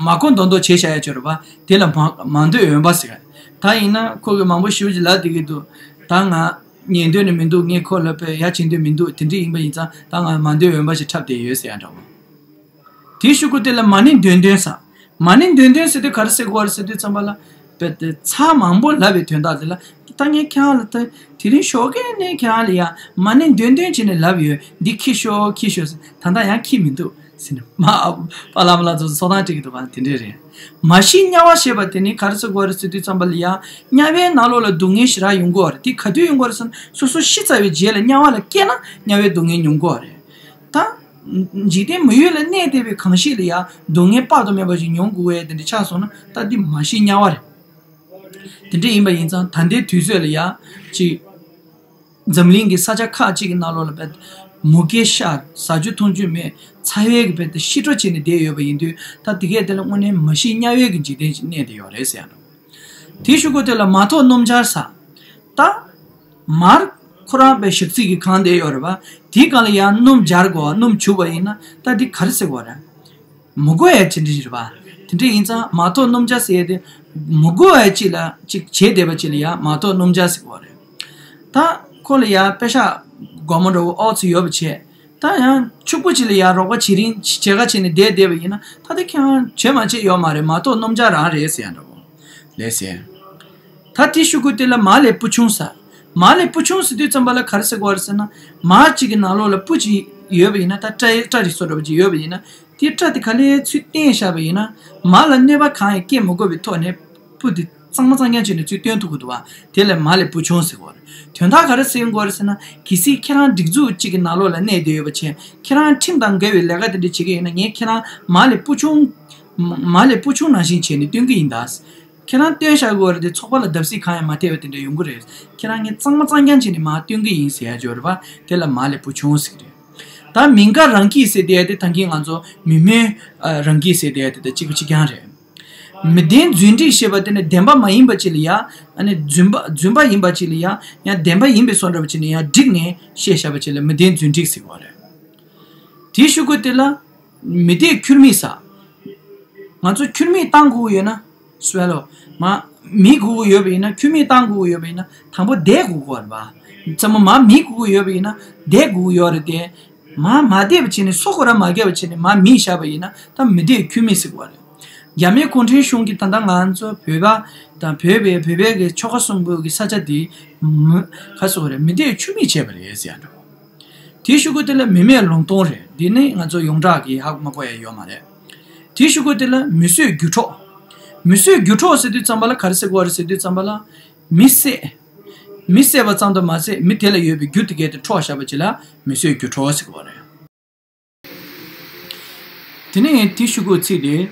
མ་གོ་མདོག་མདོག་བྱས་བཞག་ཡ་ཅིག་ཡོད་རེད་པ། དེ་ལ་མ་མ་འདོད་འོན་པ་ཟེར། ད་ཡིན་ན་ཁོ་གིས་མང་པོ་ཞེ་པོ་ཅིག་ལབ་བསྡད་ཀྱི་འདུག་ད་ང་ ཉན་འདོད་ནི་མི་འདུག་ངས་ཁོ་ལ་དཔེ་ཡ་བྱེད་འདོད་མི་འདུག་དེ་འདྲ་ཡིན་པ་ཡིན་ཙང་ད་ང་མ་འདོད་འོན་པ་ཞིག་འཁྲབ་བསྡད་ཡོད་ཟེར་ཡ་འདྲ་བོ། དེའི་གཞུག་གུ་དེ་ལ་མ་ཎི་འདོན་འདོན་ཟེར། མ་ཎི་འདོན་འདོན་ཟེར་དུས་ག་རེ་ཟེར་དགོས་རེད་ཟེར་དུས་ཙམ་པ་ལ། དཔེ་དེ་ཚར་མང་པོ་ལབ་པའི་དོན་དག་དེ་ལ། ད་ངས་ཁྱེད་རང་ལ་ད་དེ་རིང་ཞོགས་ཀས་ནས་ཁྱེད་རང་ལ་ཡ་མ་ཎི་འདོན་འདོན་བྱས་ནས་ལབ་ཡོད། འདི་ཁྱི་ཤོག་ཁྱི་ཤོག་ཟེར། ད་ལྟ་ཡང་ཁྱི་མི་འདུག་ཟེར་ནས་མ་པ་ལ་མ་ལ་ཚོ་ཚོགས་ཐང་སྤྲད་ཀྱི་འདུག་པ་དེ་འདྲས་རེད། མ་ཤི་དམྱལ་བ་ཞེས་པ་དེ་ནི་ག་རེ་ཟེར་དགོས་རེད་ཟེར་དུས་ཙམ་པ་ལ་ཡ། དམྱལ་བའི་ནང་ལོགས་ལ་སྡུག་བསྔལ་ཞེ་དྲག་ཡོང་གི་ཡོད་རེད། དེ་ག་དུས་ཡོང་གི་ཡོད་རེད་ཟེར་ན་སོ་སོ་ཤི་ཚར་བའི་རྗེས་ལ་དམྱལ་བ་ལ་སྐྱེས་ན་དམྱལ་བའི་སྡུག་བསྔལ་མྱོང་གི་ཡོད་རེད། ད། འཇིག་རྟེན་མི་ཡུལ་ལ་གནས་བསྡད་པའི་གང་ཞིག་ལ་ཡང་སྡུག་བསྔལ་དཔག་ཏུ་མེད་པ་ཞིག་མྱོང་དགོས་པའི་དེ་འདྲ་ཆགས་སོང་ན་ད་འདི་མ་ཤི་དམྱལ་བ་རེད། དེ་འདྲ་ཡིན་པ་ཡིན་ཙང་ད་ལྟའི་དུས་ཚོད་ལ་ཡང་ཅིག་འཛམ་གླིང་གི་ས་ཆ་ཁག་ཅིག་གི་ནང་ལོགས་ལ་བས་མུ་གེ་ཤར་ཟ་རྒྱུ་འཐུང་རྒྱུ་མེད་ཚ་བའི་གི་བས་ཤི་འགྲོ་བྱས་ནས་བསྡད་ཡོད་པ་ཡིན་དུས་ད་དེ་གས་དེ་ལ་དངོས་གནས་མ་ཤི་དམྱལ་བའི་གི་འཇིག་རྟེན་ཅིག་གནས་བསྡད་ཡོད་རེད་ཟེར་ཡ་འདྲ། དེའི་གཞུག་གུ་དེ་ལ་མ་ཐོགས་སྣུམ་སྦྱར་ཟ། ད། མར་ཁོ་རང་པའི་ཞག་ཚི་གི་གང་བསྡད་ཡོད་རེད་པ། དེའི་སྒང་ལ་ཡང་སྣུམ་སྦྱར་དགོས་སྣུམ་བྱུག་པ་ཡིན་ན་ད་འདི་ག་རེ་ཟེར་དགོས་རེད། མི་དགོས་ཡ་ཅི་འདྲ་ཞིག་རེད་པ། དེ་འདྲ་ཡིན་ཙང་མ་ཐོགས་སྣུམ་སྦྱར་ཟེར་ཡ་དེ། མི་དགོས་ཡ་ཅིག་ལ་ཅིག་བྱས་བསྡད་པ་ཅིག་ལ་ཡང་མ་ཐོགས་སྣུམ་སྦྱར་ཟེར་དགོས་རེད། ད་ཁོ་ལ་ཡང་པེ་ཤག་སྒོར་མོ་འདྲ་བོ་ཨོ་ཚོ་ཡོད་པ་བྱས། ད་ཡང་ཕྱུག་པོ་ཅིག་ལ་ཡང་རོགས་པ་བྱེད་རིན་བྱེད་ག་བྱས་ནས་བསྡད་བསྡད་པ་ཡིན་ན་ད་དེ་ཁྱེད་རང་བྱེད་མ་བྱེད་ཡོད་མ་རེད། མ་གཏོགས་སྣུམ་སྦྱར་རང་རེད་ཟེར་ཡ་འདྲ་བོ། ལགས་སེ། ད་དེའི་གཞུག་གུ་དེ་ལ་མ་ལས་སྤུ་ཆུང་ཟ། མ་ལས་སྤུ་ཆུང་ཟེར་དུས་ཙམ་པ་ལ་ག་རེ་ཟེར་དགོས་རེད་ཟེར་ན། མ་གཅིག་གི་ནང་ལོགས་ལ་སྤུ་ཅིག་ཡོད་པ་ཡིན་ན་ད་སྐྲ་སྐྲ་རིགས་སོགས་འདྲ་བོ་ཅིག་ཡོད་པ་ཡིན་ན་དེ་སྐྲ་དེ་ག་ལེར་ཚུར་བསྟན་བཞག་པ་ཡིན་ན་མ་ལ་གནོད་པ་གང་ཡང་སྐྱེལ་མི་དགོས་པའི་ཐོག་ནས་སྤུ་དེ། གཙང་མ་གཙང་རྐྱང་བྱས་ནས་ཚུར་སྟོན་ཐུབ་ཀྱི་འདུག་བ། དེ་ལ་མ་ལས་སྤུ་ཆུང་ཟེར་གྱི་ཡོད་རེད། དོན་དག་ག་རེ་ཟེར་དགོས་རེད་ཟེར་ན། གལ་སྲིད་ཁྱེད་རང་སྒྲིག་འཛུགས་གཅིག་གི་ནང་ལོགས་ལ་གནས་བསྡད་ཡོད་པ་བྱས། ཁྱེད་རང་ཁྲིམས་དང་འགལ་བའི་ལས་ཀ་དེ་འདྲ་བྱེད་ཀྱི་ཡོད་ན་ངས་ཁྱེད་རང་མ་ལས་སྤུ་ཆུང་། མ་ལས་སྤུ་ཆུང་ནང་བཞིན་བྱས་ནས་སྟོན་གྱི་ཡིན་ད། ཁྱེད་རང་སྟོན་བཞག་དགོས་རེད་དེ་ཚོགས་པ་ལ་བརྡབ་གསིག་གང་ཡང་མ་ཐེབས་པ་དེ་འདྲ་ཡོང་གི་རེད། ཁྱེད་རང་ངས་གཙང་མ་གཙང་རྐྱང་བྱས་ནས་མར་སྟོན་གྱི་ཡིན་ཟེར་ཡ་ཅིག་ཡོད་རེད་པ། དེ་ལ་མ་ལས་སྤུ་ཆུང་ཟེར་གྱི་རེད། ད་མི་དགའ་རང་སྐྱིད་ཟེར་བསྡད་ཡ་དེ་ད་གིན་ང་ཚོ་མི་མོས་རང་སྐྱིད་ཟེར་བསྡད་ཡ་དེ་དང་གཅིག་པ་གཅིག་རྐྱང་རེད། མི་བདེན་རྫུན་སྒྲིག་ཞེས་པ་དེ་ནི་བདེན་པ་མ་ཡིན་པ་ཅིག་ལ་ཡ། ཨ་ནི་རྫུན་པ་རྫུན་པ་ཡིན་པ་ཅིག་ལ་ཡ། ཡང་བདེན་པ་ཡིན་པའི་བཟོ་འདྲ་བ་ཅིག་ནི་ཡང་བསྒྲིགས་ནས་བཤད་བཞག་པ་ཅིག་ལ་མི་བདེན་རྫུན་སྒྲིག་ཟེར་བ་རེད། དེའི་གཞུག་གུ་དེ་ལ། མི་བདེ་ཁྱུར་མིད་ཟ། ང་ཚོ་ཁྱུར་མིད་བཏང་དགོས་ཡོད་ན། སུའེ་ལོ། མ། མིད་དགོས་ཀྱི་ཡོད་པ་ཡིན་ན་ཁྱུར་མིད་བཏང་དགོས་ཀྱི་ཡོད་པ་ཡིན་ན་དང་པོ་བསྡད་དགོས་ཀྱི་ཡོད་རེད་པ། ཚང་མ་མ་མིད་དགོས་ཀྱི་ཡོད་པ་ཡིན་ན་བསྡད་དགོས་ཀྱི་ཡོད་རེད་དེ། མ་མ་བསྡད་པ་བྱས་ནས་སོ་ཁོ་རང་མ་བརྒྱབ་པ་བྱས་ནས་མ་མིད་བཞག་པ་ཡིན་ན་ད་མི་བདེ་ཁྱུར་མིད་ཟེར་གྱི་ཡོད་རེད། རྒྱ་མིའི་གུང་ཁྲན་གཞུང་གིས་ད་ལྟ་ང་ཚོ་བོད་པ་དང་བོད་པའི་བོད་པའི་གི་ཆོལ་ཁ་གསུམ་པོ་གི་ས་ཆ་དེ་མི་ག་ཟེར་དགོས་རེད། མི་བདེ་ཁྱུར་མིད་བྱས་པ་རེད་ཟེར་ཡ་འདྲ་བོ། དེའི་གཞུག་གུ་དེ་ལ་མི་མེད་ལུང་སྟོང་རེད། འདི་ནི་ང་ཚོ་ཡོངས་གྲགས་ཀྱི་ཧ་གོ་མ་གོ་ཡ་ཡོད་མ་རེད། དེའི་གཞུག་གུ་དེ་ལ་མི་གསོད་རྒྱུ་འཕྲོག་མི་གསོད་རྒྱུ་འཕྲོག་ཟེར་དུས་ཙམ་པ་ལ་ག་རེ་ཟེར་དགོས་རེད་ཟེར་དུས་ཙམ་པ་ལ། མི་བསད། མི་བསད་པ་ཙམ་དུ་མ་ཟད་མི་དེ་ལ་ཡོད་པའི་རྒྱུ་དེ་གས་དེ་འཕྲོག་བཞག་པ་ཅིག་ལ་མི་གསོད་རྒྱུ་འཕྲོག་ཟེར་གྱི་ཡོད་རེད། དེ་ནས་དེའི་གཞུག་གུ་ཚིག་དེ།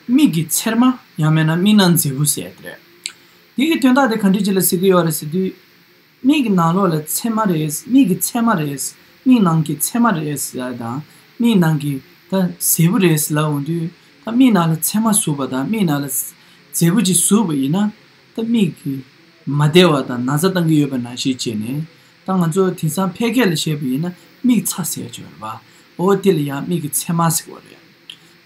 མིག་གི་ཚེར་མ་ཡང་མིན་ན་མིག་ནང་མཛེས་པོ་ཟེར་ཡ་དེ་རེད། དེ་གི་དོན་དག་དེ་ག་འདྲ་ཅིག་ལ་ཟེར་གྱི་ཡོད་རེད་ཟེར་དུས། མིག་གི་ནང་ལོགས་ལ་ཚེར་མ་རེད། མིག་གི་ཚེར་མ་རེད། མིག་ནང་གི་ཚེར་མ་རེད་ཟེར་ཡ་དང་། མིག་ནང་གི་ད་མཛེས་པོ་རེད་ཟེར་ལབ་འོང་དུས། ད་མིག་ནང་ལ་ཚེར་མ་ཟུག་པ་དང་མིག་ནང་ལ་མཛེས་པོ་ཅིག་ཟུག་པ་ཡིན་ན། ད་མིག་གི་མ་བདེ་བ་དང་ན་ཚ་བཏང་གི་ཡོད་པ་ནང་བཞིན་བྱས་ནས། ད་ང་ཚོ་དེང་སང་ཕལ་སྐད་ལ་བཤད་པ་ཡིན་ན་མིག་ཚ་ཟེར་གྱི་ཡོད་རེད་པ། འོ་དེ་ལ་ཡང་མིག་གི་ཚེར་མ་ཟེར་གྱི་ཡོད་རེད།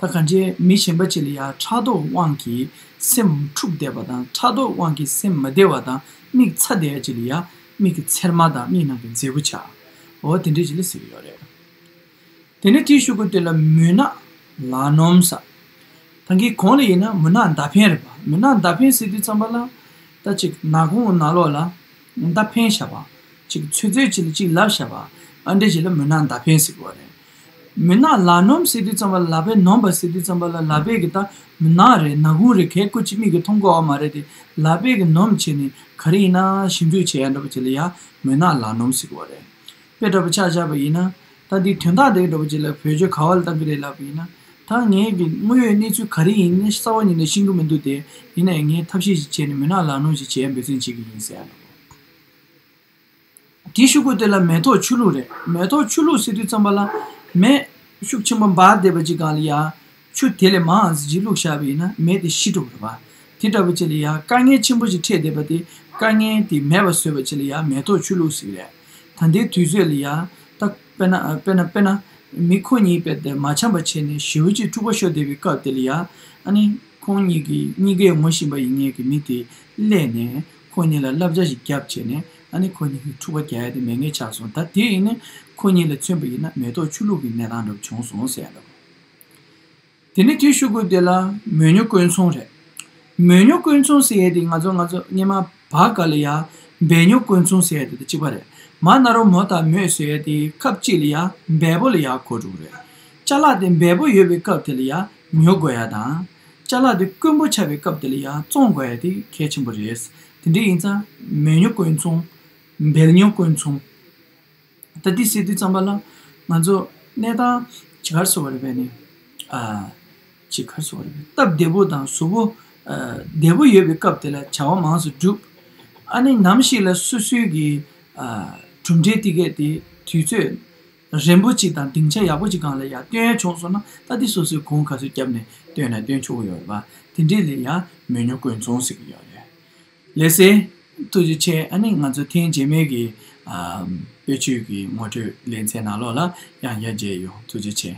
ད་གང་ཅི་མི་གཞན་པ་ཅིག་ལ་ཡང་ཕྲག་དོག་དབང་གིས་སེམས་འཁྲུགས་བསྡད་པ་དང་ཕྲག་དོག་དབང་གིས་སེམས་མ་བདེ་བ་དང་མིག་ཚ་བསྡད་ཡ་ཅིག་ལ་ཡང་མིག་གི་ཚེར་མ་དང་མིག་ནང་གི་མཛེས་པོ་ཆགས། འོ་དེ་འདྲ་ཅིག་ལ་ཟེར་གྱི་ཡོད་རེད། དེ་ནས་དེའི་གཞུག་གུ་དེ་ལ་མུན་ནག་ལག་སྣོམ་ཟེར། ད་གིན་གོང་ལ་ཡིན་ན་མུན་ནག་མདའ་འཕེན་རེད་པ། མུན་ནག་མདའ་འཕེན་ཟེར་དུས་ཙམ་པ་ལ། ད་ཅིག་ནག་ཁུང་ནང་ལོགས་ལ་མདའ་འཕེན་བཞག་པ། ཅིག་ཚོད་ཚོད་ཅིག་ལ་ཅིག་ལབ་བཞག་པ། ཨ་འདྲ་ཅིག་ལ་མུན་ནག་མདའ་འཕེན་ཟེར་གྱི་ཡོད་རེད། མུན་ནག་ལག་སྣོམ་ཟེར་དུས་ཙམ་པ་ལ་ལག་པས་ནོམ་པ་ཟེར་དུས་ཙམ་པ་ལ་ལག་པས་གི་ད་མུན་ནག་རེད། ནག་ཁུང་རེད། གས་སྐུ་མཁྱེན་མིག་གིས་མཐོང་གི་ཡོད་མ་རེད་དེ། ལག་པས་གི་ནོམ་བྱས་ནས་ག་རེ་ཡིན་ན་ཞིབ་འཇུག་བྱེད་ཡ་འདྲ་པོ་ཅིག་ལ་ཡ་མུན་ནག་ལག་སྣོམ་ཟེར་གྱི་ཡོད་རེད། དཔེ་འདྲ་པོ་ཆ་བཞག་པ་ཡིན་ན། ད་འདི་དོན་དག་དེ་འདྲ་པོ་ཅིག་ལ་བེད་སྤྱོད་ག་པ་ལ་བཏང་གི་རེད་ལབ་པ་ཡིན་ན། ད་ངས་ཀྱི་དངོས་ཡོད་གནས་ཚུལ་ག་རེ་ཡིན་ནི་གསལ་པོ་ཉིད་ནས་ཤེས་ཀྱི་མི་འདུག་སྟེ། ཡིན་ནའི་ངས་ཐབས་ཤེས་ཤིག་བྱས་ནས་མུན་ནག་ལག་སྣོམ་ཞིག་བྱེད་འབད་བརྩོན་བྱེད་ཀྱི་ཡིན་ཟེར་ཡ་ལ། དེའི་གཞུག་གུ་དེ་ལ་མེ་ཏོག་ཆུ་བླུགས་རེད། མེ་ཏོག་ཆུ་བླུགས་ཟེར་དུས་ཙམ་པ་ལ། མེ་ཤུགས་ཆེན་པོ་འབར་བསྡད་པ་ཅིག་སྒང་ལ་ཡ། ཆུ་དེ་ལས་མང་ཙམ་ཅིག་བླུགས་བཞག་པ་ཡིན་ན་མེ་དེ་ཤི་འགྲོ་གི་རེད་པ། དེ་འདྲ་པོ་ཅིག་ལ་ཡ་དཀའ་ངལ་ཆེན་པོ་ཞིག་འཕྲད་བསྡད་པ་དེ་དཀའ་ངལ་དེ་མེད་པ་བཟོས་པ་ཅིག་ལ་ཡ་མེ་ཏོག་ཆུ་བླུགས་ཟེར་གི་རེད། ད་ལྟའི་དུས་ཚོད་ལ་ཡ་ད་དཔེར་ན་དཔེར་ན་དཔེར་ན་མི་ཁོ་གཉིས་དཔེ་དེ་མ་འཆམ་པ་བྱས་ནས་ཞེ་པོ་ཅིག་འཁྲུག་པ་ཤོར་བསྡད་པའི་སྐབས་དེ་ལ་ཡ། ཨ་ནི་ཁོང་གཉིས་ཀྱི་གཉིས་ཀའི་ངོ་ཤེས་པ་ཡིན་མཁན་གྱི་མི་དེ་སླེབས་ནས་ཁོང་གཉིས་ལ་བསླབ་བྱ་ཞིག་བརྒྱབ་བྱས་ནས་ ཨ་ནི་ཁོ་གཉིས་ཀྱི་འཁྲུག་པ་རྒྱག་ཡ་དེ་མེད་མཁན་ཆགས་སོང་། ད་དེ་ཡིན་ནི་ཁོ་གཉིས་ལ་མཚོན་པ་ཡིན་ན་མེ་ཏོག་ཆུ་བླུགས་ཀྱི་གནས་སྟངས་འདྲ་བོ་བྱུང་སོང་ཟེར་ཡ་འདྲ་བོ། དེ་ནས་དེའི་གཞུག་གུ་དེ་ལ་མོན་ཉོ་དཀོན་མཚུངས་རེད། མོན་ཉོ་དཀོན་མཚུངས་ཟེར་ཡ་དེ་ང་ཚོ་ང་ཚོ་སྔོན་མ་བ་ག་ལ་ཡ་འབད་ཉོ་དཀོན་མཚུངས་ཟེར་ཡ་དེ་དང་གཅིག་པ་རེད། མ་ན་རོ་མོ་དང་མོད་ཟེར་ཡ་དེ་ཁབ་གཅིག་ལ་ཡ་འབད་པོ་ལ་ཡ་གོ་འགྲོ་གི་རེད། ཅ་ལག་དེ་འབད་པོ་ཡོད་པའི་སྐབས་དེ་ལ་ཡ་ཉོ་དགོས་ཡ་དང་། ཅ་ལག་དེ་དཀོན་པོ་ཆགས་པའི་སྐབས་དེ་ལ་ཡ་བཙོང་དགོས་ཡ་དེ་གལ་ཆེན་པོ་རེད། དེ་འདྲ་ཡིན་ཙང་མོན་ཉོ་དཀོན་མཚུངས། འབད་ཉོ་དཀོན་མཚུངས། ད་འདི་ཟེར་དུས་ཙམ་པ་ལ་ང་ཚོ་གནས་སྟངས་ཇི་གར་སོ་བ་རེད་པས་ནི། ཨ། ཇི་གར་སོ་བ་རེད་པས། སྟབས་བདེ་པོ་དང་གཟུགས་པོ། ཨ། བདེ་པོ་ཡོད་པའི་སྐབས་དེ་ལ་བྱ་བ་མང་ཙམ་སྒྲུབ། ཨ་ནི་ནམ་ཞིག་ལ་སོ་སོའི་གི། ཨ། གྲུབ་འབྲས་དེ་གས་དེ་དུས་ཚོད་རན་པོ་ཅིག་དང་སྡིངས་ཆ་ཡག་པོ་ཅིག་སྒང་ལ་ཡར་སྟོན་ཡ་བྱུང་སོང་ན། ད་འདི་སོ་སོའི་གོང་ག་ཚོད་བརྒྱབ་ནས་སྟོན་ན་སྟོན་ཆོག་གི་ཡོད་རེད་པ། དེ་འདྲས་ལ་ཡ་མོན་ཉོ་དཀོན་མཚུངས་ཟེར་གི་ཡོད་རེད། ལགས་སེ། ཐུགས་རྗེ་ཆེ། ཨ་ནི་ང་ཚོ་ཐེངས་རྗེས་མའི་གི། ཨ། དཔེ་ཆོས་ཀྱི་ངོ་སྤྲོད་ལེ་ཚན་ནང་ལོགས་ལ་ཡང་ཡར་མཇལ་ཡོང་། ཐུགས་རྗེ་ཆེ།